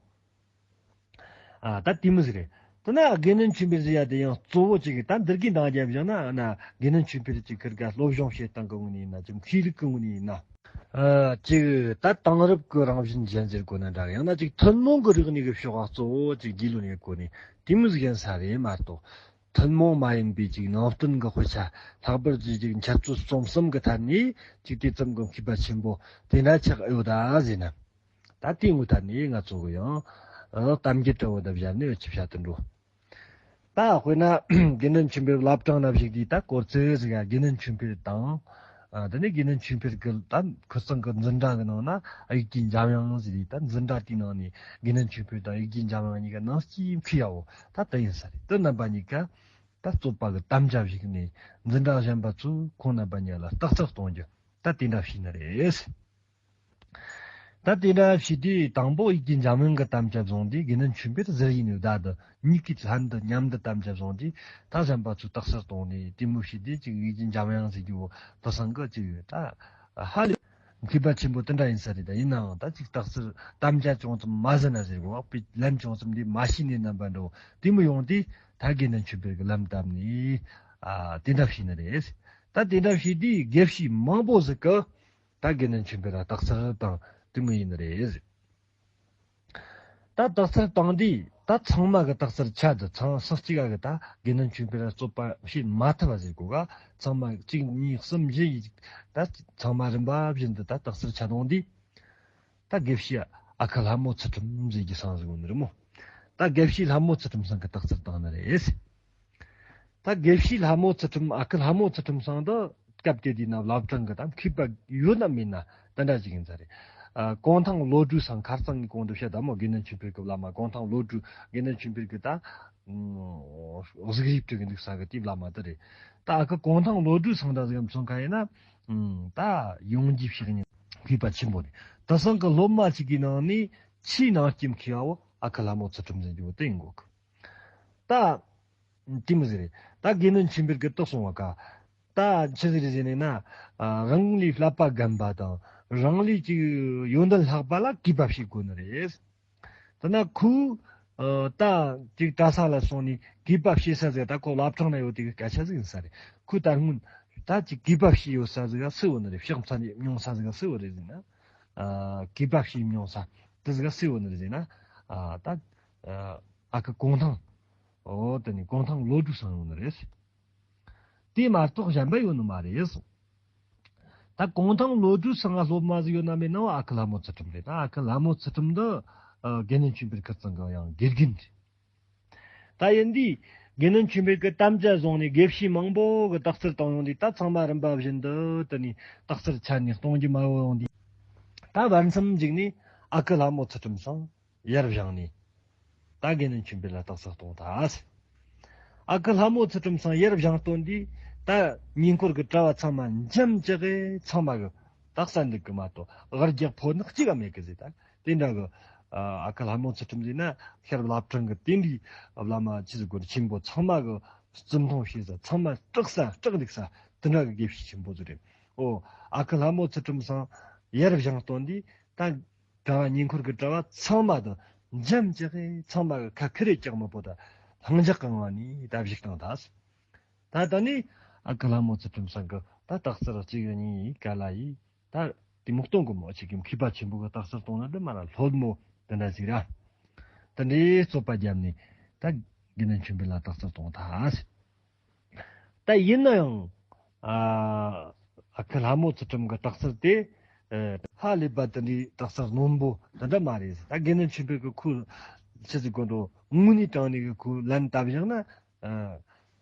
ཨ། ད་དེ་མོ་ཟིག་རེད། དེ་ན་དགེ་འདུན་ཆོས་འཕེལ་ཟེར་ཡ་དེ་ཡང་གཙོ་བོ་ཅིག་ད་འདིར་གི་འདང་རྒྱབ་བཞག་ན། ན་དགེ་འདུན་ཆོས་འཕེལ་ཅིག་ཁིར་ག་སློབ་སྦྱོང་བྱེད་སྟངས་གི་ངོས་ནས་ཡིན་ན། ཅིག་མཁས་ལུགས་གི་ངོས་ནས་ཡིན་ན། ཨ། ཅིག་ད་དེང་རབས་ཀྱི་རང་བཞིན་ཅན་ཟེར་དགོས་ན་འདྲ། ཡང་ན་ཅིག་ཐུན་མོང་གི་རིག་གནས་ཀྱི་ཕྱོགས་གཙོ་བོ་ཅིག་རྒྱུས་ལོན་ཡེད་གོ་ནི་དེ་མོ་ཟིག་ཡིན་ས་རེད་མ་གཏོགས། ཐུན་མོང་མ་ཡིན་པའི་ཅིག་ནང་བསྟན་གྱི་དཔེ་ཆ་ལྷག་པར་དུ་ཅིག་འཆད་རྩོད་རྩོམ་གསུམ་གྱི་ཐད་ནས་ཅིག་དེ་ཙམ་གྱི་མཁས་པ་ཆེན་པོ་དེ་འདྲ་ཆགས་ཡོད་ད་ཟེར་ན། ད་དེའི་ངོས་ཐད་ནས་ང་ཚོ་གི་ཡང་གཏམ་རྒྱུད་འདྲ་བོ་འདི་བཞག་ནས་ཅིག་བཤད་དུ་འགྲོ། ད་དཔེར་ན་དགེ་འདུན་ཆོས་འཕེལ་བླ་བྲང་ན་བཞུགས་དུས། ད་སྐོར་ཚིག་ཟིག་ག་དགེ་འདུན་ཆོས་འཕེལ་དང་། ཨ། དེ་ནས་དགེ་འདུན་ཆོས་འཕེལ་གྱི་ད་ཁིར་ཚང་གི་འཛིན་གྲྭ་གི་ནང་ན་དབྱུག་གུའི་འཇམ་དབྱངས་ཟེར་དུས། ད་འཛིན་གྲྭ་དེའི་ནང་ནས་དགེ་འདུན་ཆོས་འཕེལ་དང་དབྱུག་གུའི་འཇམ་དབྱངས་གཉིས་ཀ་ནང་སྐྱེས་མཁས་ཡ་བོ་ད་དེ་ཡིན་ས་རེད། དེ་རྣམ་པ་གཉིས་ཀ་ད་རྩོད་པ་གི་དམ་བཅའ་བཞག་ནས་འཛིན་གྲྭ་གཞན་པ་ཚོས་ཁོང་རྣམ་པ་གཉིས་ལ་རྟགས་གསལ་གཏོང་རྒྱུ་ད་དེ་འདྲ་བྱས་ནི་རེད། ད་དེ་འདྲ་བྱས་དུས་དང་པོ་ཡིད་ཀྱི་འཇམ་དབྱངས་ཀྱི་དམ་བཅའ་བཟུང་དུས་དགེ་འདུན་ཆོས་འཕེལ་ཟུར་ཡིན་ནོ་ད་དུ་གཉིས་ཀྱི་ལྷན་དུ་མཉམ་དུ་དམ་བཅའ་བཟུང་དུས་ད་གཞན་པ་ཚོས་རྟགས་གསལ་གཏོང་ནས་དེ་མོ་བྱས་དུས་ཅིག་ཡིད་ཀྱི་འཇམ་དབྱངས་ཟེར་རྒྱུ་བོ་དེ་སང་གི་ཅིག་ཡོད་ད། ཧ་ལས་མཁས་པ་ཆེན་པོ་དེ་འདྲ་ཡིན་ས་རེད། ད་ཡིན་ནའང་ད་ཅིག་རྟགས་གསལ་དམ་བཅའ་ཅུང་ཙམ་མ་ཟིན་ན་ཟེར་གོ་བག་པའི་ལན་ཅུང་ཙམ་འདི་མ་ཤེས་ནས་རྣམ་པ་འདྲ་བོ་དེ་མོ་ཡོང་དུས་ད་དགེ་འདུན་ཆོས་འཕེལ་གྱི་ལམ་བཏབ་ནས་ཨ་དེ་འདྲ་བྱས་ནི་རེད། ད་དེ་འདྲ་བྱས་དུས་དགེ་བཤེས་མང་པོ་ཟིག་གི་ད་དགེ་འདུན་ཆོས་འཕེལ་ལ་རྟགས་གསལ་དང་དེ་མོ་ཡིན་ནི་རེད། ད་རྟགས་གསལ་བཏང་དུས་ད་ཚང་མ་གི་རྟགས་གསལ་ཆ་དུ་ཚང་ས་གཅིག་ག་གི་ད་དགེ་འདུན་ཆོས་འཕེལ་ལ་རྩོད་པ་བྱེད་མ་ཐུབ་པ་ཟེར་གོ་ག་ཚང་མ་གཅིག་གཉིས་གསུམ་བཞི་ཡི་ད་ཚང་མ་རིམ་པ་བཞིན་དུ་ད་རྟགས་གསལ་ཆ་བཏང་དུས་ད་དགེ་བཤེས་ཨ་ཁུ་ལྷ་མོ་ཚུལ་ཁྲིམས་ཟེར་གྱི་སང་ཟེར་གོ་ནི་རེད་མོ། ད་དགེ་བཤེས་ལྷ་མོ་ཚུལ་ཁྲིམས་སང་གི་རྟགས་གསལ་བཏང་ནི་རེད། ད་དགེ་བཤེས་ལྷ་མོ་ཚུལ་ཁྲིམས་ཨ་ཁུ་ལྷ་མོ་ཚུལ་ཁྲིམས་སང་དུ་སྐབས་དེ་དུས་ན་བླ་བྲང་གི་ད་མཁས་པ་ཡོད་ན་མེད་ན་དེ་འདྲ་ཞིག་ཡིན་ས་རེད། ཨ་གུང་ཐང་བློ་གྲོས་སང་ཁར་སང་གི་གོང་དུ་བཤད་ད་མོ་དགེ་འདུན་ཆོས་འཕེལ་གི་བླ་མ་གུང་ཐང་བློ་གྲོས་དགེ་འདུན་ཆོས་འཕེལ་གི་ད་གཟིགས་རིས་སྤྲོད་གི་འདུག་ས་གི་དེའི་བླ་མ་དེ་རེད། ད་ཨ་ཁུ་གུང་ཐང་བློ་གྲོས་སང་འདྲ་ཟིག་གམ་སོང་ཁ་ཡིན་ན་ད་ཡོངས་ཀྱི་ཕྱག་ཉིན་མཁས་པ་ཆེན་པོ་རེད། དེ་སང་གི་སློབ་མ་ཅིག་གི་ནང་ནས་ཆེས་ནང་སྐྱིད་མཁས་པ་བོ་ཨ་ཁུ་ལྷ་མོ་ཚུལ་ཁྲིམས་ཟེར་རྒྱུ་བོ་དེ་ཡིན་གོ་གི། ད་དེ་མོ་ཟིག་རེད། ད་དགེ་འདུན་ཆོས་འཕེལ་གྱིས་རྟོགས་སོང་བ་ཀ་ད་ཆི་ཟིག་རེད་ཟེར་ནས་ན། ཨ་རང་ལས་བསླབ་པ་རྒན་པ་དང་རང་ལས་ཅིག་ཡོན་ཏན་ལྷག་པ་ལ་གུས་པ་བྱེད་དགོས་ནི་རེད། ད་ན་ཁོས་ཨ་ད་ཅིག་གྲྭ་ས་ལ་སོང་ནས་གུས་པ་བྱེད་ས་ཟིག་ད་ཁོ་བླ་བྲང་ན་ཡོད་དེ་གི་སྐད་ཆ་ཟིག་ཡིན་ས་རེད། ཁོས་ད་སྔོན་ད་ཅིག་གུས་པ་བྱས་ཡོད་ས་ཟིག་ག་སུ་ཡོད་ནི་རེད། ཕྱག་འཚལ་ནས་མྱོང་ས་ཟིག་ག་སུ་ཡོད་རེད་ཟེར་ན། ཨ་གུས་པ་བྱས་མྱོང་ས་དེ་ཟིག་ག་སུ་ཡོད་ནི་རེད་ཟེར་ན། ཨ་ད་ཨ་ཨ་ཁུ་གུང་ཐང་། ཨོ་དེ་ནི་གུང་ཐང་བློ་གྲོས་སང་ཡོད་ནི་རེད། དེ་མ་གཏོགས་གཞན་པ་ཡོད་ནི་མ་རེད་གསུངས། ད་གུང་ཐང་བློ་གྲོས་སང་ང་སློབ་མ་ཟིག་ཡོད་ན་མེད་ན་བ་ཨ་ཁུ་ལྷ་མོ་ཚུལ་ཁྲིམས་རེད། ད་ཨ་ཁུ་ལྷ་མོ་ཚུལ་ཁྲིམས་འདི་ཨ་དགེ་འདུན་ཆོས་འཕེལ་ཁིར་ཚང་གི་ཡང་དགེ་རྒན་རེད། ད་ཡིན་དུས་དགེ་འདུན་ཆོས་འཕེལ་གི་དམ་བཅའ་བཟུང་ནས་དགེ་བཤེས་མང་པོ་གི་རྟགས་གསལ་བཏང་ཡོང་དུས་ད་ཚང་མ་རིམ་པ་བཞིན་དུ་དེ་ནས་རྟགས་གསལ་ཆ་ནས་གཏོང་རྒྱུ་མ་ཡོང་དུས། ད་བར་མཚམས་འཇིག་ནས་ཨ་ཁུ་ལྷ་མོ་ཚུལ་ཁྲིམས་སང་ཡར་བཞེངས་ནས། ད་དགེ་འདུན་ཆོས་འཕེལ་ལ་རྟགས་གསལ་གཏོང་ཐལ། ཨ་ཁུ་ལྷ་མོ་ཚུལ་ཁྲིམས་སང་ཡར་བཞེངས་དོན་འདི་ད་ཉེ་འཁོར་གྱི་གྲྭ་བ་ཚང་མ་འཇམ་ཅག་གི་ཚང་མ་གི་རྟགས་གསལ་འདུག་གི་མ་གཏོགས་ཨར་རྒྱག་ཕོ་ནག་གཅིག་ག་མེད་གི་ཟེར། ད་དེ་འདྲ་གི་ཨ་ཁུ་ལྷ་མོ་ཚུལ་ཁྲིམས་ཟེར་ན་ཤར་བླ་བྲང་གི་དེ་འདྲའི་བླ་མ་ཆི་ཟིག་གོ་ཆེན་པོ་ཚང་མ་གི་བརྩི་མཐོང་བྱེད་ས་ཚང་མ་སྐྲག་ས་སྐྲག་འདུག་ས་དེ་འདྲ་གི་དགེ་བཤེས་ཆེན་པོ་ཟིག་རེད། ཨོ་ཨ་ཁུ་ལྷ་མོ་ཚུལ་ཁྲིམས་སང་ཡར་བཞེངས་དོན་འདི་ད། གྲྭ་བ་ཉེ་འཁོར་གྱི་གྲྭ་བ་ཚང་མ་དང་འཇམ་ཅག་གི་ཚང་མ་གི་ཁ་ཁི་རེ་ཅག་མི་པོ་ད་ལྷིང་འཇགས་གང་བ་ནི་ད་བཞུགས་བཏང་ད། ད་ད་ནི་ཨ་ཁུ་ལྷ་མོ་ཚུལ་ཁྲིམས་སང་གི་ད་རྟགས་གསལ་གཅིག་གཉིས་ག་ལ་ཡིས་ད་དེ་མོ་གཏོང་གི་མོ་ཆེ་གི་མཁས་པ་ཆེན་པོ་གི་རྟགས་གསལ་གཏོང་ན་འདི་མ་ལ་ལྷོད་མོ་དེ་འདྲ་ཞིག་ར། དེ་འདྲའི་རྩོད་པ་བརྒྱབ་ནས་ད་དགེ་འདུན་ཆོས་འཕེལ་ལ་རྟགས་གསལ་གཏོང་ད། ད་ཡིན་ན་ཡང་ཨ་ཨ་ཁུ་ལྷ་མོ་ཚུལ་ཁྲིམས་ཀྱི་རྟགས་གསལ་དེ་ཨ་ཧ་ལས་པ་དེ་འདྲའི་རྟགས་གསལ་རྣོན་པོ་དེ་འདྲ་མ་རེད། ད་དགེ་འདུན་ཆོས་འཕེལ་གྱི་ཁོ་ཆི་ཟིག་གོ་འགྲོ་དངོས་གནས་དྲང་གནས་ཀྱི་ཁོ་ལན་བཏབ་བཞག་ན་ཨ་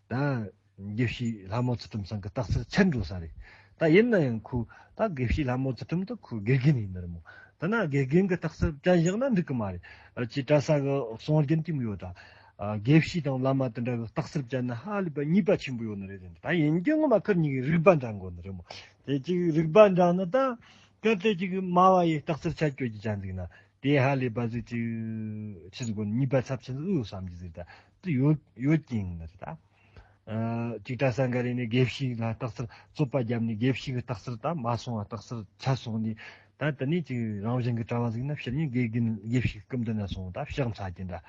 ད་དགེ་བཤེས་ལྷ་མོ་ཚུལ་ཁྲིམས་ཚང་གི་རྟགས་གསལ་ཆད་འགྲོ་ས་རེད། ད་ཡིན་ན་ཡང་ཁོ་ད་དགེ་བཤེས་ལྷ་མོ་ཚུལ་ཁྲིམས་དེ་ཁོ་དགེ་རྒན་ཡིན་ནི་རེད་མོ། ད་ན་དགེ་རྒན་གྱི་རྟགས་གསལ་བསྟན་བཞག་ན་འགྲིག་གི་མ་རེད། ཨ་ཅི་གྲྭ་ས་གི་གསུང་རྒྱུན་དེ་མོ་ཡོད་ད། ཨ་དགེ་བཤེས་དང་བླ་མ་དེ་འདྲ་གི་རྟགས་གསལ་བཅད་ན་ཧ་ལས་པ་ཉེས་པ་ཆེན་པོ་ཡོད་ནི་རེད་ཟེར། ད་ཡིན་རྒྱུ་ངོ་མ་ཁུར་གཉིས་ཀྱི་རིག་པ་འདྲ་འགོ་ནི་རེད་མོ། དེ་གཅིག་རིག་པ་འདྲ་ནི་ད་གལ་ཏེ་གཅིག་སྨྲ་བ་ཡི་རྟགས་གསལ་ཆད་གྱོད་ཀྱི་ཅན་ཟིག་ན་དེ་ཧ་ལས་པ་ཟིག་ཅིག་ཆི་ཟིག་གོ་ཉེས་པ་ཚབས་ཆེན་ཟིག་ཡོད་བསམ་གྱི་ཟིག་ད་དེ་ཡོད་ཡོད་ཀྱི་ཡིན་ནི་རེད་ད། ཨ་ཅིག་གྲྭ་ས་འགའ་རེ་ནས་དགེ་བཤེས་ལ་རྟགས་གསལ་རྩོད་པ་བརྒྱབ་ནས་དགེ་བཤེས་ཀྱི་རྟགས་གསལ་ད་མ་སོང་བ་རྟགས་གསལ་ཆད་སོང་ནས་ད་དེ་ནས་ཅིག་རང་གཞན་གྱི་གྲྭ་བ་ཟིག་ན་ཕྱིར་ཉིན་དགེ་རྒན་དགེ་བཤེས་སྐུ་མདུན་ན་སོང་ད་ཕྱག་འཚལ་གྱིན་འདྲ།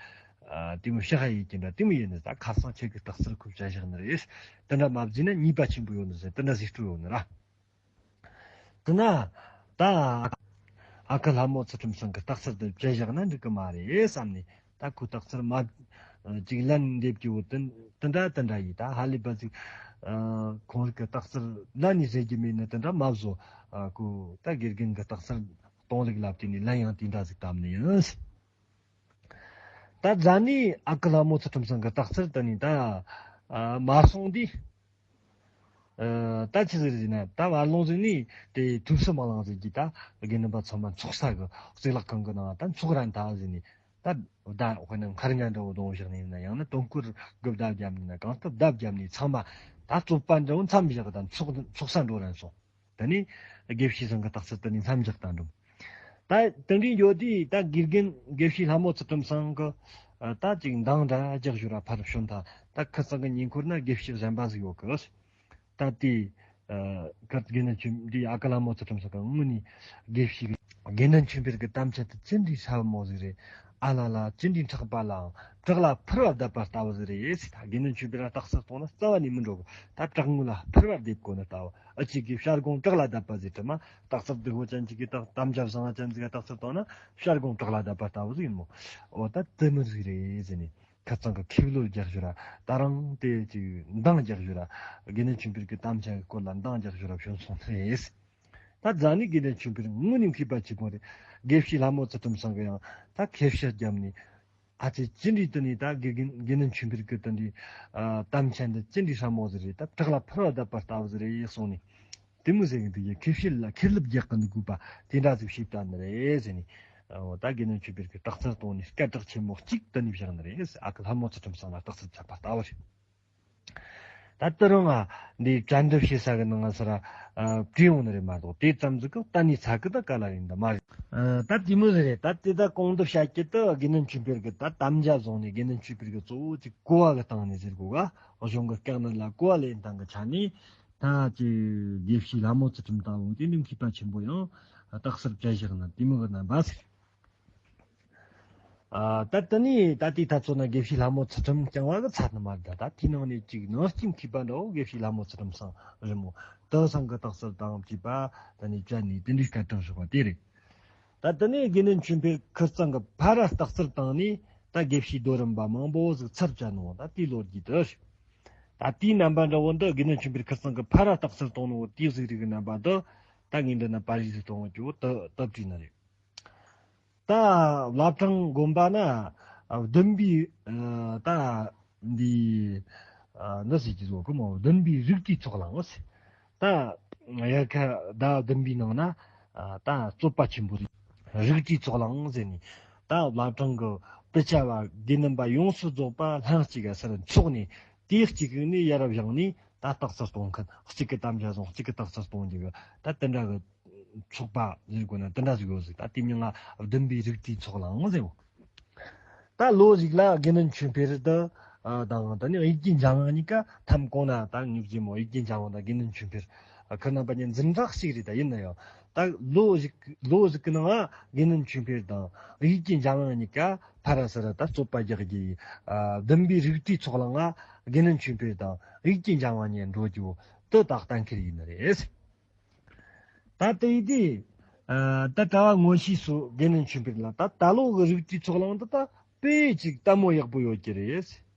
ཨ་དེ་མོ་ཕྱག་ཡིག་གྱིན་འདྲ་དེ་མོ་ཡིན་ནི་ད་ཁ་སང་ཁྱེད་ཀྱི་རྟགས་གསལ་ཁུར་བཅད་བཞག་ནི་རེད། དེ་འདྲ་མ་བཟོས་ན་ཉེས་པ་ཆེན་པོ་ཡོད་ནི་ཟེར་དེ་འདྲ་ཟིག་སྤྲོད་ཡོད་ནི་ར། དེ་ན་ད་ཨ་ཁུ་ལྷ་མོ་ཚུལ་ཁྲིམས་ཚང་གི་རྟགས་གསལ་དེ་བཅད་བཞག་ན་འགྲིག་གི་མ་རེད་བསམ་ནས་ད་ཁོའི་རྟགས་གསལ་མ་ཅིག་ལན་འདེབས་ཀྱི་བོ་དེ་དེ་འདྲ་དེ་འདྲ་ཡིས་ད་ཧ་ལས་པ་ཟིག་ཁོང་རིགས་ཀྱི་རྟགས་གསལ་ལན་ནས་ཟེར་གྱི་མེད་ནི་དེ་འདྲ་མ་བཟོ། ཁོ་ད་དགེ་རྒན་གྱི་རྟགས་གསལ་གཏོང་ལུགས་ལབ་དེ་ནས་ལན་ཡང་དེ་འདྲ་ཟིག་བཏབ་ནི་ཡིན། ད་རྫ་ནས་ཨ་ཁུ་ལྷ་མོ་ཚུལ་ཁྲིམས་ཚང་གི་རྟགས་གསལ་དེ་ནས་ད་ཨ་མ་སོང་དུས། ཨ་ད་ཆི་ཟིག་རེད་ཟེར་ན་ད་བར་ལོང་ཟིག་ནས་དེ་ཐུབ་སུ་མ་ལང་ཟིག་གིས་ད་དགེ་འདུན་པ་ཚང་མ་འཚོགས་ས་གི་གཙུག་ལག་ཁང་གི་ནང་ད་འཚོགས་རན་ད་ཟིག་ནས་ད་ད་དཔེར་ན་མཁར་རྔ་འདྲ་བོ་རྡུང་བཞག་ནས་ཡིན་ན་ཡང་ན་དུང་སྐོར་གི་བརྡབ་བརྒྱབ་ནས་ན་གང་ལྟར་བརྡབ་བརྒྱབ་ནས་ཚང་མ་ད་རྩོད་པ་འདྲ་བོ་མཚམས་བཞག་གི་ད་འཚོགས་འཚོགས་ས་འགྲོ་རན་སོང་། དེ་ནས་དགེ་བཤེས་ཚང་གི་རྟགས་གསལ་དེ་ནས་མཚམས་བཞག་བཏང་འགྲོ། ད་དེ་འདྲའི་འགྱོ་དུས་ད་དགེ་རྒན་དགེ་བཤེས་ལྷ་མོ་ཚུལ་ཁྲིམས་ཚང་གི་ད་ཅིག་འདང་འདྲ་རྒྱག་ཞོར་ར་ཕར་བྱོན་ཐལ། ད་ཁི་ཚང་གི་ཉེ་འཁོར་ན་དགེ་བཤེས་གཞན་པ་ཟིག་ཡོད་གི། ད་དེ་ཨ་ཁར་དགེ་འདུན་ཆོས་འདི་ཨ་ཁུ་ལྷ་མོ་ཚུལ་ཁྲིམས་ཚང་གི་དངོས་ནས་དགེ་བཤེས་གི་དགེ་འདུན་ཆོས་འཕེལ་གི་དམ་ཆོས་དེ་ཅི་འདྲའི་ཧྲ་མོ་ཟིག་རེད། ཨ་ལ་ལ་ཅི་འདྲའི་མཁྲེགས་པ་ལའང་བྲག་ལ་ཕུར་བ་བརྡབས་པ་ལྟ་བུ་ཟིག་རེད་ཟེར། ད་དགེ་འདུན་ཆོས་འཕེལ་ལ་རྟགས་གསལ་གཏོང་ན་རྩ་བ་ནས་མི་འགྲོ་གི། ད་བྲག་ངོས་ལ་ཕུར་བ་བརྡེབ་དགོས་ནི་ལྟ་བུ། ཨ་ཅེ་གི་བྱ་སྒོང་བྲག་ལ་བརྡབས་པ་ཟེར་དྲི་མ། རྟགས་གསལ་བདུད་ཕོ་ཅན་ཅིག་གི་རྟགས་དམ་བཅའ་བཟང་བ་ཅན་ཅིག་གི་རྟགས་གསལ་བཏང་ན་བྱ་སྒོང་བྲག་ལ་བརྡབས་པ་ལྟ་བུ་ཟིག་ཡིན་མོ། འོ་ད་དེ་མོ་ཟིག་རེད་ཟེར་ནས། ཁ་ཚང་གི་ཁེབས་ལོ་རྒྱག་ཞོར་ར་ད་རང་དེ་ཅིག་འདང་རྒྱག་ཞོར་ར་དགེ་འདུན་ཆོས་འཕེལ་གྱི་དམ་བཅའ་གི་སྐོར་ལ་འདང་རྒྱག་ཞོར་ར་བྱོན་སོང་ནི་རེད། ད་རྫ་ནི་དགེ་འདུན་ཆོས་འཕེལ་དངོས་ནས་མཁས་པ་ཆེན་པོ་རེད། དགེ་བཤེས་ལྷ་མོ་ཚུལ་ཁྲིམས་ཚང་གི་ཡང་ད་ཁེབས་ཤ་བརྒྱབ་ནས། ཨ་ཙི་ཅི་འདྲའི་དུ་ནི་ད་དགེ་རྒན་དགེ་འདུན་ཆོས་འཕེལ་གྱི་དུ་འདྲའི་ཨ་དམ་བཅའ་འདི་ཅི་འདྲའི་ཧྲ་མོ་ཟིག་རེད། ད་བྲག་ལ་ཕུར་བ་བརྡབས་པ་ལྟ་བུ་ཟིག་རེད་གསུངས་ནས། དེ་མོ་ཟེར་གི་འདུག་ཡ། ཁེ་ཕྱིར་ལ་ཁེར་ལབ་རྒྱག་གི་འདུག་དགོས་པ་དེ་འདྲ་ཟིག་ཤེས་བཏང་ནི་རེད་ཟེར་ནས། འོ་ད་དགེ་འདུན་ཆོས་འཕེལ་གྱི་རྟགས་གསལ་གཏོང་ནས་སྐད་གྲགས་ཆེན་མོ་གཅིག་དུ་ནས་བཞག་ནི་རེད། ཨ་ཁུ་ལྷ་མོ་ཚུལ་ཁྲིམས་ཚང་ལ་རྟགས་གསལ་བྱས་པ་ལྟ་བུ་རེད། ད་དུ་རང་ང་འདི་བཅར་འདྲི་བྱེད་ས་གི་ནང་ང་སར་བྲིས་ཡོང་ནི་རེད་མ་གཏོགས་དེ་ཙམ་ཟིག་གི་གཏན་ནས་ཚ་གི་ད་ག་ལ་ཡིན་ད་མ་རེད། ད་དེ་མོ་ཟིག་རེད། ད་དེ་ད་གོང་དུ་བཤད་ཀྱི་ད་དགེ་འདུན་ཆོས་འཕེལ་གྱི་ད་དམ་བཅའ་བཟུང་ནས་དགེ་འདུན་ཆོས་འཕེལ་གྱི་གཙོ་བོ་ཅིག་གོ་བ་གི་སྟེང་ནས་ཟེར་དགོས་ག། གཞུང་གི་བཀའ་གནད་ལ་གོ་བ་ལེན་སྟངས་ཀྱི་ཆ་ནས་ད་ཅིག་དགེ་བཤེས་ལྷ་མོ་ཚུལ་ཁྲིམས་དང་འོང་དེ་འདྲའི་མཁས་པ་ཆེན་པོ་ཡང་རྟགས་གསལ་བྱས་བཞག་ན་དེ་མོ་གི་རྣམ་པ་ཟེར། ཨ་ད་དེ་ནས་ད་ལྟའི་ད་ཚོ་ན་དགེ་བཤེས་ལྷ་མོ་ཚུལ་ཁྲིམས་རྐྱང་བ་གི་ཚར་ནི་མ་རེད། ད་ད་དེའི་ནང་ནས་ཅིག་ནང་སྐྱིད་མཁས་པ་འདྲ་བོ་དགེ་བཤེས་ལྷ་མོ་ཚུལ་ཁྲིམས་སང་རི་མོ་དེང་སང་གི་རྟགས་གསལ་དང་བཅས་པ་ད་ནས་བཅད་ནས་དེ་འདྲའི་སྐད་གྲགས་བཞག་པ་དེ་རེད། ད་དེ་ནས་དགེ་འདུན་ཆོས་འཕེལ་ཁིར་ཚང་གི་ཕ་ར་རྟགས་གསལ་བཏང་ནས་ད་དགེ་བཤེས་རྡོ་རིང་པ་མང་པོ་ཟིག་ཚར་བཅད་ནོ་ད་དེའི་ལོ་རྒྱུས་དེ་རེད། ད་དེའི་རྣམ་པ་འདྲ་བོ་འདི་དགེ་འདུན་ཆོས་འཕེལ་ཁིར་ཚང་གི་ཕ་ར་རྟགས་གསལ་གཏོང་ནོ་དེའི་གཟིགས་རིས་ཀྱི་རྣམ་པ་འདི་ད་ངས་འདི་ན་པར་རིས་སུ་གཏོང་བ་ཅོ་དེ་དེ་བྲིས་ནི་རེད། ད་བླ་བྲང་དགོན་པ་ན་ཨ་བདུན་པའི་ཨ་ད་འདི་ཨ་འདི་ཟེར་གྱི་བཟོ་གི་མོ། བདུན་པའི་རིགས་བསྡུས་ཚོགས་ལངས་ཟེར། ད་དབྱར་ཁ་ཟླ་བདུན་པའི་ནང་ན་ཨ་ད་རྩོད་པ་ཆེན་པོ་རིགས་བསྡུས་ཚོགས་ལངས་ཟེར་ནས། ད་བླ་བྲང་གི་དཔེ་ཆ་བ་དགེ་འདུན་པ་ཡོངས་སུ་རྫོགས་པ་ལྷན་ཅིག་ག་སར་འཚོགས་ནས་དེ་གཅིག་ནས་ཡར་བཞེངས་ནས་ད་རྟགས་གསལ་གཏོང་མཁན། གཅིག་གི་དམ་བཅའ་བཟུང་གཅིག་གི་རྟགས་གསལ་གཏོང་རྒྱུ་གི་ད་དེ་འདྲ་གི་ཚོགས་པ་ཟེར་དགོས་ན་དེ་འདྲ་ཟིག་ཡོད་ཟིག་ད་དེ་མིང་ང་བདུན་པའི་རིགས་བསྡུས་ཚོགས་ལངས་ཟེར་བོ། ད་ལོ་ཞིག་ལ་དགེ་འདུན་ཆོས་འཕེལ་དུ་ཨ་དང་ད་ནི་དབྱིག་གི་འཇམ་དབྱངས་གཉིས་ཀ་ཐམ་གོང་ན་ད་ངུག་རྗེ་མོ་དབྱིག་གི་འཇམ་དབྱངས་དང་དགེ་འདུན་ཆོས་འཕེལ་ཨ་ཁོ་རྣམ་པ་གཉིས་འཛིན་གྲྭ་གཅིག་རེད། ད་ཡིན་ན་ཡང་ད་ལོ་ཞིག་ལོ་ཞིག་གི་ནང་ང་དགེ་འདུན་ཆོས་འཕེལ་དང་དབྱིག་གི་འཇམ་དབྱངས་གཉིས་ཀ་ཕ་ར་སི་ར་ད་རྩོད་པ་རྒྱག་གི་ཨ་བདུན་པའི་རིགས་བསྡུས་ཚོགས་ལངས་ང་དགེ་འདུན་ཆོས་འཕེལ་དང་དབྱིག་གི་འཇམ་དབྱངས་གཉིས་འགྲོ་རྒྱུ་དེ་ད་གཏན་འཁེལ་ཡིན་ནི་རེད། ད་དེ་ཡིན་དུས། ཨ་ད་གྲྭ་བ་ངོ་ཤེས་སུ་དགེ་འདུན་ཆོས་འཕེལ་ལ་ད་ད་ལོ་གི་རིགས་བསྡུས་ཚོགས་ལངས་འདི་ད་དཔེ་ཅིག་ལྟད་མོ་ཡག་པོ་ཡོད་ཀྱི་རེད།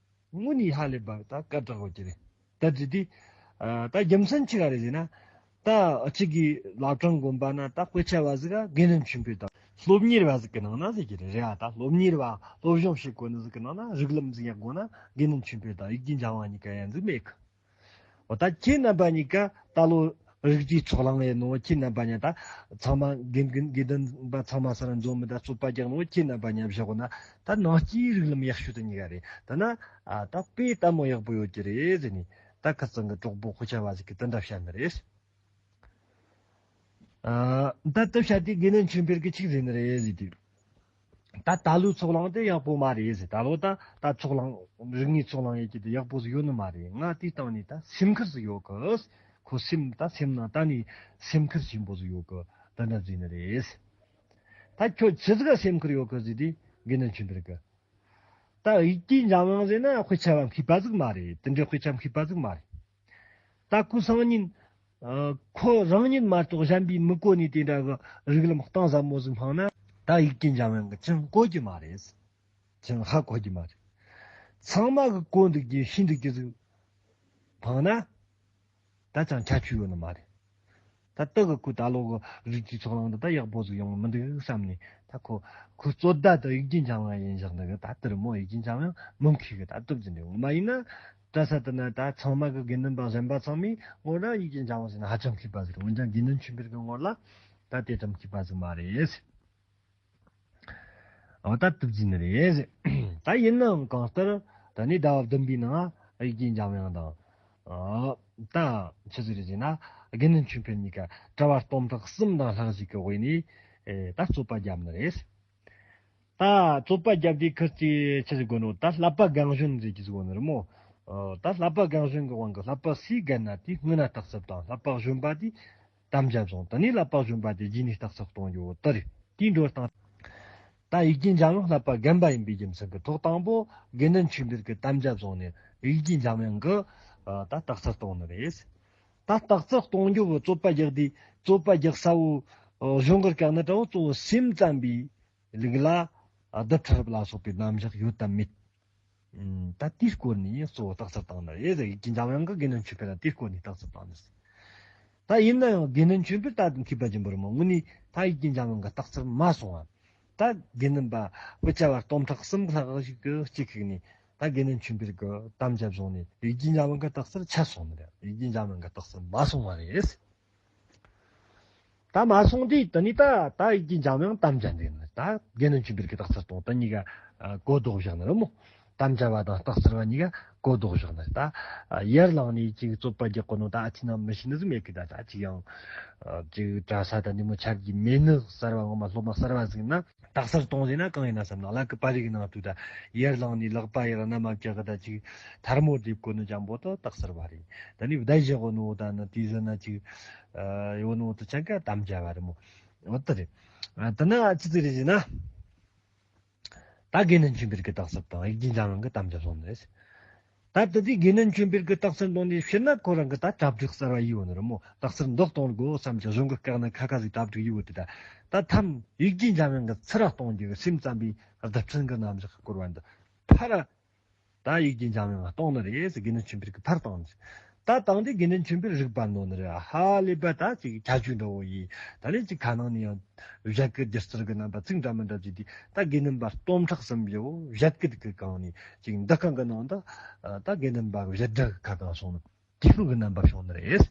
དངོས་ནས་ཧ་ལས་པ་ད་སྐད་གྲགས་ཡོད་ཀྱི་རེད། ད་དེ་དུས། ཨ་ད་རྒྱུ་མཚན་ཆི་ག་རེད་ཟེར་ན། ད་ཨ་ཅིག་གི་བླ་བྲང་དགོན་པ་ན་ད་དཔེ་ཆ་བ་ཟིག་ག་དགེ་འདུན་ཆོས་འཕེལ་དང་སློབ་གཉེར་བ་ཟིག་གི་ནང་ན་ཟེར་གྱི་རེད། རེད་ཨ་ད་སློབ་གཉེར་བ་སློབ་སྦྱོང་བྱེད་དགོས་ནི་ཟིག་གི་ནང་ན་རིགས་ལམ་ཟིག་ཡག་དགོས་ན་དགེ་འདུན་ཆོས་འཕེལ་དང་དབྱིག་གི་འཇམ་དབྱངས་གཉིས་ཀ་ཡན་ཟིག་མེད་གི། འོ་ད་ཁྱེད་རྣམ་པ་གཉིས་ཀ་ད་ལོ་རིགས་བསྡུས་ཚོགས་ལངས་ཡིན་ནོ། ཁྱེད་རྣམ་པ་གཉིས་ད་ཚང་མ་དགེ་རྒན་དགེ་འདུན་པ་ཚང་མ་ས་ར་འཛོམས་མི་ད་རྩོད་པ་རྒྱག་ནོ། ཁྱེད་རྣམ་པ་གཉིས་བཞག་གོ་ན་ད་ནང་སྐྱིད་རིགས་ལམ་ཡག་ཤོས་དེ་གཉིས་ཀ་རེད། ད་ན་ཨ་ད་དཔེ་ལྟད་མོ་ཡག་པོ་ཡོད་ཀྱི་རེད་ཟེར་ནས་ད་ཁ་ཚང་གི་གྲོགས་པོ་དཔེ་ཆ་བ་ཟིག་གིས་དེ་འདྲ་བཤད་ནི་རེད། ཨ་ད་ལྟ་བཤད་དེ་དགེ་འདུན་ཆོས་འཕེལ་གྱིས་ཆི་ཟེར་ནི་རེད་ཟེར་དུས། ད་ད་ལོའི་ཚོགས་ལངས་དེ་ཡག་པོ་མ་རེད་ཟེར། ད་ལོ་ད་ད་ཚོགས་ལངས་རིག་གནས་ཚོགས་ལངས་ཡེད་རྒྱུ་དེ་ཡག་པོ་ཟིག་ཡོད་ནི་མ་རེད། ང་དེའི་སྟེང་ནས་ད་སེམས་ཁུར་ཟིག་ཡོད་གི། ཁོ་སེམས་ད་སེམས་ནང་ད་ནས་སེམས་ཁུར་ཆེན་པོ་ཟིག་ཡོད་གི། ད་འདྲ་ཟིག་ནི་རེད། ད་ཁྱོད་ཆི་ཟིག་ག་སེམས་ཁུར་ཡོད་གི་ཟེར་དུས་དགེ་འདུན་ཆོས་འཕེལ་གིས། ད་དབྱིག་གི་འཇམ་དབྱངས་ཟེར་ན་དཔེ་ཆ་བ་མཁས་པ་ཟིག་མ་རེད། དེ་འདྲའི་དཔེ་ཆ་མཁས་པ་ཟིག་མ་རེད། ད་ཁོ་སང་ཉིན། ཨ་ཁོ་རང་ཉིད་མ་གཏོགས་གཞན་པས་མི་གོ་ནི་དེ་འདྲ་གི་རིགས་ལམ་གཏིང་ཟབ་མོ་ཟིག་འཕངས་ན་ད་དབྱིག་གི་འཇམ་དབྱངས་གིས་ཅང་གོ་རྒྱུ་མ་རེད། ཅང་ཧ་གོ་རྒྱུ་མ་རེད། ཚང་མ་གིས་གོ་འདུག་རྒྱུ་ཤེས་འདུག་རྒྱུ་ཟིག་འཕངས་ན། ད་ཅང་ཁྱད་ཆོས་ཡོད་ནི་མ་རེད། ད་ལྟ་གི་ཁོ་ད་ལོ་གི་རིགས་བསྡུས་ཚོགས་ལངས་འདི་ད་ཡག་པོ་ཟིག་ཡོང་མི་འདུག་བསམ་ནས། ད་ཁོ་ཁོ་རྩོད་ཟླ་དེ་དབྱིག་གི་འཇམ་དབྱངས་ཡིན་བཞག་འདུག་གི། ད་དེར་མོ་དབྱིག་གི་འཇམ་དབྱངས་མི་མཁས་གི། ད་སྟབས་ཀྱིས་འདི་འོ་མ་ཡིན་ན་གྲྭ་ས་དེ་ན་ད་ཚང་མ་གི་དགེ་འདུན་པ་གཞན་པ་ཚང་མས་ངོ་ན་དབྱིག་གི་འཇམ་དབྱངས་ཟེར་ན་ཧ་ཅང་མཁས་པ་ཟིག་རེད། འོན་ཀྱང་དགེ་འདུན་ཆོས་འཕེལ་གི་ངོ་ལ་ད་དེ་ཙམ་མཁས་པ་ཟིག་མ་རེད། འོ་ད་སྟབས་ཀྱིས་ནི་རེད། ད་ཡིན་ནའང་གང་ལྟར་ད་ནི་ཟླ་བ་བདུན་པའི་ནང་དབྱིག་གི་འཇམ་དབྱངས་དང་། ཨ་ད་ཆི་ཟིག་རེད་ཟེར་ན་དགེ་འདུན་ཆོས་འཕེལ་གཉིས་ཀ་གྲྭ་བ་སྟོང་ཕྲག་གསུམ་དང་ལྷག་ཞིག་གི་དབུས་ནས། ཨེ་ད་རྩོད་པ་བརྒྱབ་ནི་རེད། ད་རྩོད་པ་བརྒྱབ་དུས་ཁིར་གྱིས་ཆི་ཟིག་གོ་ནོ། ད་བསླབ་པ་རྒན་གཞོན་ཟེར་གྱི་ཟིག་གོ་ནི་རེད་མོ། ཨོ་ད་བསླབ་པ་རྒན་གཞོན་གྱི་དབང་གིས་བསླབ་པ་སུས་རྒན་ན་དེས་སྔོན་ན་རྟགས་གསལ་བཏང་། བསླབ་པ་གཞོན་པ་དེས་དམ་བཅའ་བཟུང་། དེ་ནས་བསླབ་པ་གཞོན་པ་དེས་རྗེས་ནས་རྟགས་གསལ་གཏོང་རྒྱུ་བོ་དེ་རེད། དེའི་འགྲོ་སྟངས། ད་ཡིག་རྒྱུན་འཇམ་དབྱངས་བསླབ་པ་རྒན་པ་ཡིན་པའི་རྒྱུ་མཚན་གྱིས་ཐོག་དང་པོ་དགེ་འདུན་ཆོས་འཕེལ་གྱིས་དམ་བཅའ་བཟུང་ནས་ཡིག་རྒྱུན་འཇམ་དབྱངས་ཀྱིས་ཨ་ད་རྟགས་གསལ་གཏོང་ནི་རེད། ད་རྟགས་གསལ་གཏོང་རྒྱུ་བོ་རྩོད་པ་རྒྱག་དུས་རྩོད་པ་རྒྱག་ས་བོ་ཨ་གཞུང་གི་བཀའ་གནད་འདྲ་བོ་གཙོ་བོ་སེམས་ཙམ་པའི་ལུགས་ལ་ཨ་རྡུལ་ཕྲ་རབ་ལ་སོགས་པའི་རྣམ་གཞག་ཡོད་དམ་མེད། ཨ་ད་དེའི་སྐོར་ནས་གཙོ་བོ་རྟགས་གསལ་བཏང་ནི་རེད། ཡིག་རྒྱུན་འཇམ་དབྱངས་ཀྱིས་དགེ་འདུན་ཆོས་འཕེལ་ལ་དེའི་སྐོར་ནས་རྟགས་གསལ་བཏང་ནི་རེད། ད་ཡིན་ན་ཡང་དགེ་འདུན་ཆོས་འཕེལ་ད་མཁས་པ་ཆེན་པོ་རེད་མོ། དངོས་གནས་ད་ཡིག་རྒྱུན་འཇམ་དབྱངས་ཀྱིས་རྟགས་གསལ་མ་སོང་བ། ད་དགེ་འདུན་པ་དཔེ་ཆ་བ་སྟོང་ཕྲག་གསུམ་ལྷག་ཞིག་གིས་སྤྱི་ཁུག་ནས་ད་དགེ་འདུན་ཆོས་འཕེལ་གྱིས་དམ་བཅའ་བཟུང་ནས་ཡིག་རྒྱུན་འཇམ་དབྱངས་ཀྱི་རྟགས་གསལ་ཆད་སོང་ནི་རེད། ཡིག་རྒྱུན་འཇམ་དབྱངས་ཀྱི་རྟགས་གསལ་མ་སོང་བ་རེད། ད་མ་སོང་དུས་དེ་ནས་ད་ད་ཡིག་རྒྱུན་འཇམ་དབྱངས་དམ་བཅའ་འདི་ནི་ད་དགེ་འདུན་ཆོས་འཕེལ་གྱི་རྟགས་གསལ་གཏོང་དེ་གཉིས་ཀ་ཨ་གོ་ལྡོག་བཞག་ནི་རེད་མོ། དམ་བཅའ་བ་དང་རྟགས་གསལ་བ་གཉིས་ཀ་གོ་ལྡོག་བཞག་ནི་རེད། ད་ཨ་ཡར་ལངས་ནས་ཅིག་རྩོད་པ་རྒྱག་གོ་ནོ་ད་ཨ་ཅི་ན་མི་ཤེས་ནི་ཟིག་མེད་གི། ད་ད་ཅིག་ཡང་ཨ་ཅིག་གྲྭ་ས་ད་ནི་མོ་ཆ་རྒྱུས་མེད་ནི། གསར་བ་ངོ་མ་སློབ་མ་གསར་བ་ཟིག་ན་རྟགས་གསལ་གཏོང་ཟེར་ན་གང་ཡིན་ན་བསམ་ན། ལ་ཀི་པར་རིས་ཀྱི་ནང་དུ་ད་ཡར་ལངས་ནས་ལག་པ་ཡར་རྣ་མ་བཀྱག་གི་ད་ཅིག་ཐལ་མོ་སྡེབ་གོ་ནི་འཇམ་པོ་ད་རྟགས་གསལ་བ་རེད། ད་ནི་བརྡ་བཞག་གོ་ནོ་ད་ནི་དེ་ཟེར་ན་ཅིག་ཨ་ཡོད་ནོ་ད་ཆ་ག་དམ་བཅའ་བ་རེད་མོ། འོ་དེ་རེད། ཨ་དེ་ན་ཅི་ཟིག་རེད་ཟེར་ན། ད་དགེ་འདུན་ཆོས་འཕེལ་གྱི་རྟགས་གསལ་དང་ཡིག་རྒྱུན་འཇམ་དབྱངས་ཀྱི་དམ་བཅའ་སོང་ནི་རེད། ད་དེ་དུས་དགེ་འདུན་ཆོས་འཕེལ་གྱི་རྟགས་གསལ་འདོན་ནས་ཕྱིར་ན་ཁོ་རང་གི་ད་གྲ་སྒྲིག་གསར་བ་ཡིས་ཡོད་ནི་རེད་མོ། རྟགས་གསལ་འདི་གཏོང་དགོས་བསམ་གྱི་གཞུང་གི་བཀའ་གནད་ཁ་ཁ་ཟིག་གྲ་སྒྲིག་ཡིས་ཡོད་དེ། ད་ད་ཐམ་ཡིག་རྒྱུན་འཇམ་དབྱངས་ཀྱིས་ཚུར་ར་གཏོང་རྒྱུ་གི་སེམས་ཙམ་པའི་རྡུལ་ཕྲན་གྱི་རྣམ་གཞག་སྐོར་བ་འདི་ཕར་ར་ད་ཡིག་རྒྱུན་འཇམ་དབྱངས་ལ་གཏོང་ནི་རེད་ཟེར། དགེ་འདུན་ཆོས་འཕེལ་གྱིས་ཕར་བཏང་ནི་རེད། ད་བཏང་དུས་དགེ་འདུན་ཆོས་འཕེལ་རིག་པ་རྣོ་ནི་རེད། ཧ་ལས་པ་ད་ཅིག་ཁྱད་ཆོས་འདྲ་བོ་ཡིས། ད་ནི་ཅིག་ཁ་ནང་ནས་ཡང་བཞད་གད་སྒྱུ་རྩལ་གྱི་རྣམ་པ་ཚིག་འདྲ་མི་འདྲ་བྱས་དུས། ད་དགེ་འདུན་པ་སྟོང་ཕྲག་གསུམ་པོ་བཞད་གད་ཀྱི་སྒང་ནས་ཅིག་འདི་སྒང་གི་ནང་དུ་ད་དགེ་འདུན་པ་གི་བཞད་སྒྲ་གི་ཁ་སྒང་སོང་ནི། དེ་སྤུ་གི་རྣམ་པ་བྱུང་ནི་རེད།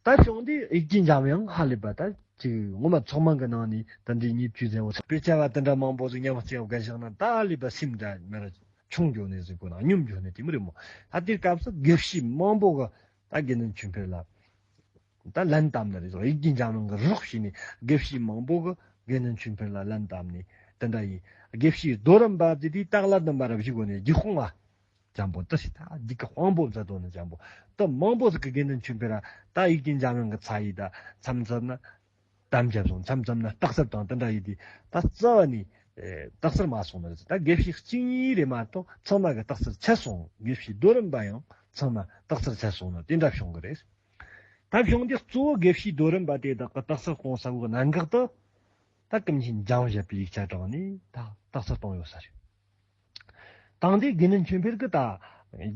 ད་བྱུང་དུས་ཡིག་རྒྱུན་འཇམ་དབྱངས་ཧ་ལས་པ་ད་ཅིག་ངོ་མ་ཚོགས་མང་གི་ནང་ནས་དེ་འདྲའི་ཉེས་བཅུས་ཟེར་བོ་དཔེ་ཆ་བ་དེ་འདྲ་མང་པོ་ཟིག་མཉམ་བརྩེ་བ་བརྒལ་བཞག་ན་ད་ཧ་ལས་པ་སེམས་འདྲ་མི་ར་ཆུང་འགྱོ་ནས་ཟིག་གོ་ན་སྙོམས་འགྱོ་ནས་དེ་མོ་རེད་མོ། ད་དེའི་སྐབས་སུ་དགེ་བཤེས་མང་པོ་གི་ད་དགེ་འདུན་ཆོས་འཕེལ་ལ་ད་ལན་བཏབ་ནི་རེད་ཟེར། ཡིག་རྒྱུན་འཇམ་དབྱངས་གི་རོགས་བྱས་ནས་དགེ་བཤེས་མང་པོ་གི་དགེ་འདུན་ཆོས་འཕེལ་ལ་ལན་བཏབ་ནས་དེ་འདྲ་ཡིན། དགེ་བཤེས་རྡོ་རིང་པ་དེ་དུས་སྟག་ལྷ་ལྡུམ་ར་བཞུགས་གོ་ནས་རྒྱུག་ཁུང་བ། འཇམ་པོ་དེ་ཞིག་ད་འདི་གི་དཔང་པོ་མཛད་དོ་ནི་འཇམ་པོ། དེ་མང་པོ་ཟིག་གི་དགེ་འདུན་ཆོས་འཕེལ་ར་ད་ཡིག་རྒྱུན་འཇམ་དབྱངས་གི་ཚ་ཡིས་ད་མཚམས་མཚམས་ན་དམ་བཅའ་སོང་། མཚམས་མཚམས་ན་རྟགས་གསལ་དང་དེ་འདྲ་ཡིས་དེ་ད་རྩ་བ་ནས་ཨེ་རྟགས་གསལ་མ་སོང་ནི་རེད། ད་དགེ་བཤེས་གཅིག་གཉིས་རེད་མ་གཏོགས་ཚང་མ་གི་རྟགས་གསལ་ཆད་སོང་། དགེ་བཤེས་རྡོ་རིང་པ་ཡང་ཚང་མ་རྟགས་གསལ་ཆད་སོང་ནི་དེ་འདྲ་བྱུང་གི་རེད། ད་བྱུང་དུས་གཙོ་བོ་དགེ་བཤེས་རྡོ་རིང་པ་དེ་དག་གི་རྟགས་གསལ་གཏོང་ས་བོ་གནད་འགག་ཏུ་ད་ཀུན་མཁྱེན་འཇམ་དབྱངས་བཞད་པའི་ཡིག་ཆ་དྲངས་ནས་ད་རྟགས་གསལ་གཏོང་ཡོད་ས་རེད། དེང་དུས་དགེ་འདུན་ཆོས་འཕེལ་གྱིས་ད་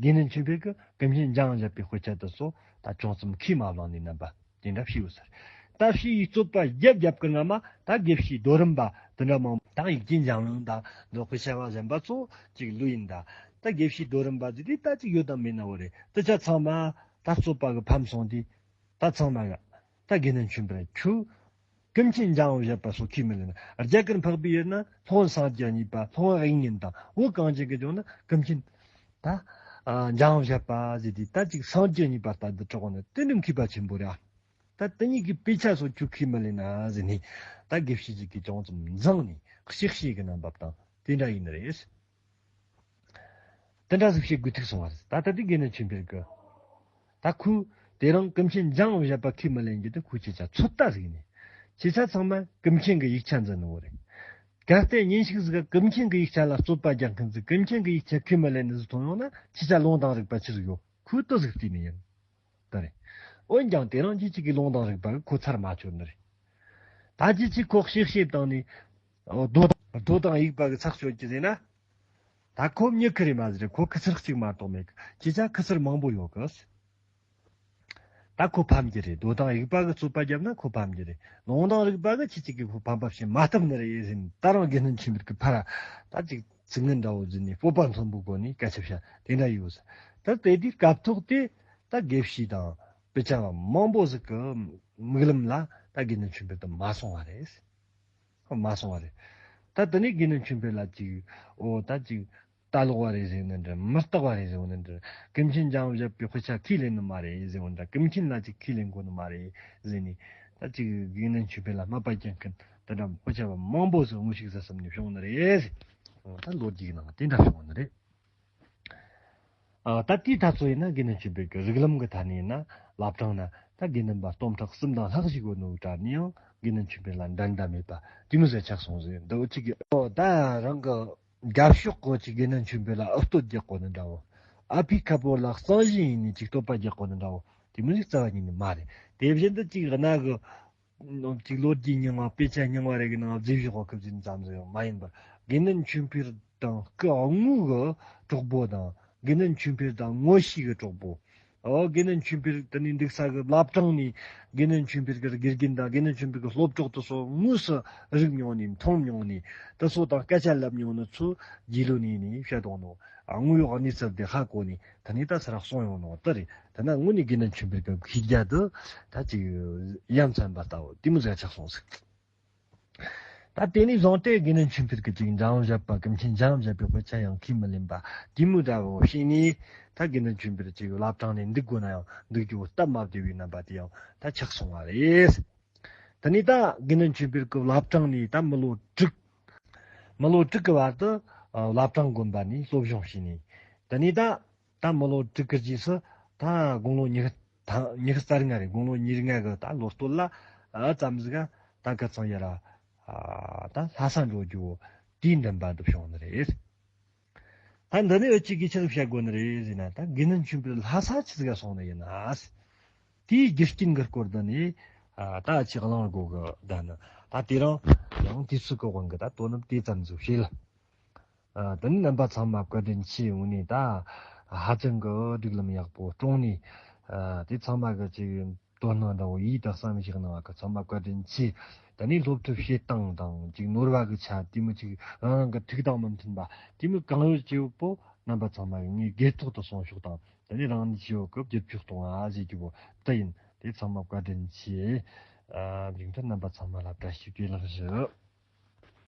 དགེ་འདུན་ཆོས་འཕེལ་གྱིས་ཀུན་མཁྱེན་འཇམ་དབྱངས་བཞད་པའི་དཔེ་ཆ་དེ་ཚོ་ད་ཅུང་ཙམ་ཁས་མ་བླངས་ནས་རྣམ་པ་དེ་འདྲ་བྱས་ཡོད་ས་རེད། ད་བྱས་ཡིས་རྩོད་པ་རྒྱབ་རྒྱབ་ཀྱི་སྔ་མ་ད་དགེ་བཤེས་རྡོ་རིང་པ་དེ་འདྲ་མང་པོ་ད་ཡིག་རྒྱུན་འཇམ་དབྱངས་དང་འདི་དཔེ་ཆ་བ་གཞན་པ་ཚོ་ཅིག་ལོས་ཡིན། ད་ད་དགེ་བཤེས་རྡོ་རིང་པ་ཟེར་དུས་ད་ཅིག་ཡོད་དམ་མེད་ན་བོ་རེད། དེ་ཆ་ཚང་མ་ད་རྩོད་པ་གི་ཕམ་སོང་དུས་ད་ཚང་མ་གི་ད་དགེ་འདུན་ཆོས་འཕེལ་ཁྱོད་ཀུན་མཁྱེན་འཇམ་དབྱངས་བཞད་པ་སོགས་ཁས་མི་ལེན་ན། རྒྱ་གར་འཕགས་པའི་ཡུལ་ན་སློབ་དཔོན་སངས་རྒྱས་གཉིས་པ་སློབ་དཔོན་དབྱིག་གཉེན་དང་། བོད་གངས་ཅན་གྱི་ལྗོངས་ན་ཀུན་མཁྱེན་ད་ཨ་འཇམ་དབྱངས་བཞད་པ་ཟེར་དུས་ད་ཅིག་སངས་རྒྱས་གཉིས་པ་ལྟ་བུ་གྲགས་ནས་དེ་ནི་མཁས་པ་ཆེན་པོ་རེད། ད་དེ་གཉིས་ཀྱི་དཔེ་ཆ་སོགས་ཁྱོད་ཁས་མི་ལེན་ན་ཟེར་ནས་ད་དགེ་བཤེས་ཅིག་གིས་ཅུང་ཙམ་འཛིངས་ནས་གཤེ་གཤེ་གི་རྣམ་པ་དང་དེ་འདྲ་ཡིན་ནི་རེད། དེ་འདྲ་ཟིག་བྱེད་དགོས་ཐུག་སོང་བ་རེད། ད་ལྟ་དེ་དགེ་འདུན་ཆོས་འཕེལ་གི་ད་ཁོས་དེ་རིང་ཀུན་མཁྱེན་འཇམ་དབྱངས་བཞད་པ་ཁས་མི་ལེན་རྒྱུ་དེ་ཁོས་ཁྱེད་ཅག་ཚོད་ལྟ་ཟིག་ཡིན་ནི། ཁྱེད་ཅག་ཚང་མ་ཀུན་མཁྱེན་གི་ཡིག་ཆ་འཛིན་ནོ་རེད། གལ་ཏེ་ཉིན་ཞིག་ཟིག་ག་ཀུན་མཁྱེན་གི་ཡིག་ཆ་ལ་རྩོད་པ་རྒྱག་མཁན་ཟིག་ཀུན་མཁྱེན་གི་ཡིག་ཆ་ཁས་མི་ལེན་ནི་ཟིག་མཐོང་ཡོང་ན་ཁྱེད་ཅག་ལུང་དང་རིགས་པ་ཆི་ཟིག་ཡོད། ཁོས་དེ་ཟིག་བལྟས་ནི་ཡིན། ད་རེད། འོན་ཀྱང་དེ་རིང་ཁྱེད་ཅག་གི་ལུང་དང་རིགས་པ་གིས་ཁོ་ཚར་མ་ཆོད་ནི་རེད། ད་ཁྱེད་ཅག་ཁོ་གཤེ་གཤེ་བཏང་ནས་རྡོ་དང་རྡོ་དང་དབྱུག་པ་གིས་ཚར་གཅོད་རྒྱུ་ཟེར་ན། ད་ཁོ་མྱི་ཁེར་རེ་མ་ཟིག་རེད། ཁོ་ཁུ་ཚུར་གཅིག་མ་གཏོགས་མེད་གི། ཁྱེད་ཅག་ཁུ་ཚུར་མང་པོ་ཡོད་གི། ད་ཁོ་ཕམ་རྒྱུ་རེད། རྡོ་དང་དབྱུག་པ་གིས་རྩོད་པ་བརྒྱབ་ན་ཁོ་ཕམ་རྒྱུ་རེད། ལུང་དང་རིགས་པ་གིས་ཁྱེད་ཅག་གི་ཁོ་ཕམ་པ་བྱེད་མ་ཐུབ་ནི་རེད་ཟེར་ནས། ད་རུང་དགེ་འདུན་ཆོས་འཕེལ་གི་ཕར་ད་ཅིག་ཚིག་ངན་འདྲ་བོ་བརྫིས་ནས་སྤོབས་པ་མཚོན་པོའི་སྒོ་ནས་སྐད་ཆ་བཤད་དེ་འདྲ་ཡོད་ས། ད་དེ་དུས་སྐབས་ཐོག་དེ་ད་དགེ་བཤེས་དང་དཔེ་ཆ་བ་མང་པོ་ཟིག་གི་མིག་ལམ་ལ་ད་དགེ་འདུན་ཆོས་འཕེལ་དེ་མ་སོང་བ་རེད། མ་སོང་བ་རེད། ད་དེ་ནས་དགེ་འདུན་ཆོས་འཕེལ་ལ་ཅིག་འོ་ད་ཅིག་ལྟ་ལོག་པ་རེད་ཟེར་ནི་འདྲ། མི་རྟག་པ་རེད་ཟེར་ནི་འདྲ། ཀུན་མཁྱེན་འཇམ་དབྱངས་བཞད་པའི་དཔེ་ཆ་ཁས་ལེན་ནི་མ་རེད་ཟེར་ནི་འདྲ། ཀུན་མཁྱེན་ལ་ཅིག་ཁས་ལེན་དགོས་ནི་མ་རེད་ཟེར་ནས། ད་ཅིག་དགེ་འདུན་ཆོས་འཕེལ་ལ་སྨད་པ་རྒྱག་མཁན་དེ་འདྲ་མི་ཆེ་བ་མང་པོ་ཟིག་དངོས་ཤུགས་ཟིག་བསམ་ནས་བྱུང་ནི་རེད། ད་ལོ་རྒྱུས་ནང་དེ་འདྲ་བྱུང་ནི་རེད། ཨ། ད་དེའི་ཐ་ཚོ་ཡིན་ན་དགེ་འདུན་ཆོས་འཕེལ་གྱི་རིགས་ལམ་གྱི་ཐད་ནས་ཡིན་ན་བླ་བྲང་ན་ད་དགེ་འདུན་པ་སྟོང་ཕྲག་གསུམ་དང་ལྷག་ཞིག་ཡོད་ནོ་གྲས་ནས་ཡང་དགེ་འདུན་ཆོས་འཕེལ་ལ་འགྲན་ཟླ་མེད་པ་དེ་མོ་ཟིག་ཆགས་སོང་ཟིག་འདི་འུ་ཅག་གི། ཨོ། ད་རང་གི་རྒྱབ་ཕྱོགས་གི་ཅིག་དགེ་འདུན་ཆོས་འཕེལ་ལ་ཨུ་སྟོད་རྒྱག་གོ་ནི་འདྲ་བོ། ཨ་ཕའི་ཁ་པོ་ལ་གཙང་བཞིན་ཡིན་ནི་ཅིག་བསྟོད་པ་རྒྱག་གོ་ནི་འདྲ་བོ། དེ་མོ་ཟིག་རྩ་བ་ཉིད་ནས་མ་རེད། དེ་བཞིན་དུ་ཅིག་གནའ་གི་ཅིག་ལོ་རྒྱུས་རྙིང་བ་དཔེ་ཆ་རྙིང་བ་རེ་གི་ནང་བརྗེ་བཞག་གོ་སྐབས་ཅིག་ཙམ་ཟིག་ཡང་མ་ཡིན་པར། དགེ་འདུན་ཆོས་འཕེལ་དང་སྐུ་དངོས་གི་གྲོགས་པོ་དང་དགེ་འདུན་ཆོས་འཕེལ་དང་ངོ་ཤེས་གི་གྲོགས་པོ། ཨོ། དགེ་འདུན་ཆོས་འཕེལ་དེ་ནས་འདུག་ས་གི་བླ་བྲང་ནས་དགེ་འདུན་ཆོས་འཕེལ་གི་དགེ་རྒན་དང་དགེ་འདུན་ཆོས་འཕེལ་གི་སློབ་གྲོགས་དེ་ཚོ་དངོས་སུ་རིག་མྱོང་ནས་མཐོང་མྱོང་ནས་དེ་ཚོ་དང་སྐད་ཆ་ལབ་མྱོང་ནི་ཚོ་རྗེས་ལོ་ནས་ནས་བཤད་འོང་ནོ། དངོས་ཡོད་གནས་ཚུལ་དེ་ཧ་གོ་ནས་དེ་ནས་ད་ཚུར་གསུངས་ཡོང་ནོ་དེ་རེད། དེ་ན་དངོས་ནས་དགེ་འདུན་ཆོས་འཕེལ་གི་ཤེས་རྒྱ་དེ་ད་ཅིག་ཡ་མཚན་པ་ལྟ་བུ་དེ་མོ་ཟིག་ཆགས་སོང་ཟིག་ད་དེ་ནས་བཟུང་སྟེ་དགེ་འདུན་ཆོས་འཕེལ་གྱིས་ཅིག་འཇམ་བཞད་པ་ཀུན་མཁྱེན་འཇམ་བཞད་པའི་དཔེ་ཆ་ཡང་ཁས་མི་ལེན་པ་དེ་མོ་འདྲ་བོ་བྱས་ནས། ད་དགེ་འདུན་ཆོས་འཕེལ་ཅིག་བླ་བྲང་ནས་འདུག་དགོས་ན་ཡང་འདུག་རྒྱུ་སྟབས་མ་བདེ་བའི་རྣམ་པ་དེ་ཡང་ད་ཆགས་སོང་བ་རེད། དེ་ནས་ད་དགེ་འདུན་ཆོས་འཕེལ་གྱིས་བླ་བྲང་ནས་ད་མི་ལོ་དྲུག་མི་ལོ་དྲུག་གི་བར་དུ་ཨ་བླ་བྲང་དགོན་པ་ནས་སློབ་སྦྱོང་བྱས་ནས། དེ་ནས་ད་ད་མི་ལོ་དྲུག་གི་རྗེས་སུ་ད་དགུང་ལོ་ཉི་ཤུ་ད་ཉི་ཤུ་རྩ་ལྔ་རེད། དགུང་ལོ་ཉེར་ལྔ་གི་ད་ལོ་སྟོད་ལ་ཨ་ཙམ་ཟིག་ག་ད་ཁ་ཚང་ཡ་ར་ཨ་ད་ལྷ་ས་འགྲོ་རྒྱུ་དེའི་འདུན་པ་འདི་བྱུང་ནི་རེད། ད་འདི་ནས་འུ་ཅག་གིས་ཆི་ཟིག་བཤད་དགོས་ནི་རེད་ཟེར་ན། ད་དགེ་འདུན་ཆོས་འཕེལ་ལྷ་ས་ཆི་ཟིག་ག་སོང་ནི་ཡིན་ན། དེའི་རྒྱུ་རྐྱེན་གི་སྐོར་འདི་ནས་ཨ་ད་ཅིག་གླེང་དགོས་གི། ད་ནི་ད་དེ་རིང་ཡང་དུས་ཚོད་གི་དབང་གིས་ད་དོ་སྣང་དེ་ཙམ་ཟིག་བྱེད་ལ། ཨ་དེ་ནས་རྣམ་པ་ཚང་མ་བཀའ་དྲིན་ཆེ། དངོས་གནས་ད་ཧ་ཅང་གི་སྒྲིག་ལམ་ཡག་པོ་བསྐྲུངས་ནས། ཨ་དེ་ཚང་མ་གི་ཅིག་དོ་སྣང་འདྲ་བོ་ཡིད་དང་བསམ་བཞག་གནང་བ་གི་ཚང་མ་བཀའ་དྲིན་ཆེ། དེ་ནས་སློབ་ཕྲུག་བྱེད་སྟངས་དང་ཅིག་ནོར་བ་གི་ཆ་དེ་མོ་ཅིག་རང་རང་གི་ཐུགས་དང་མི་མཐུན་པ་དེ་མོ་གང་ཡོད་ཅིག་ཡོད་པོ་རྣམ་པ་ཚང་མ་གི་ངས་སྒེར་ཐོག་ཏུ་གསུང་ཕྱོགས་དང་། དེ་ནས་རང་ཉིད་ཞི་བ་གི་བརྒྱུད་སྤྱོད་གཏོང་བ་ཟེར་རྒྱུ་བོ་དེ་ཡིན། དེ་ཚང་མ་བཀའ་དྲིན་ཆེ། ཨ་མཇུག་མཐར་རྣམ་པ་ཚང་མ་ལ་བཀྲ་ཤིས་བདེ་ལེགས་ཞུ།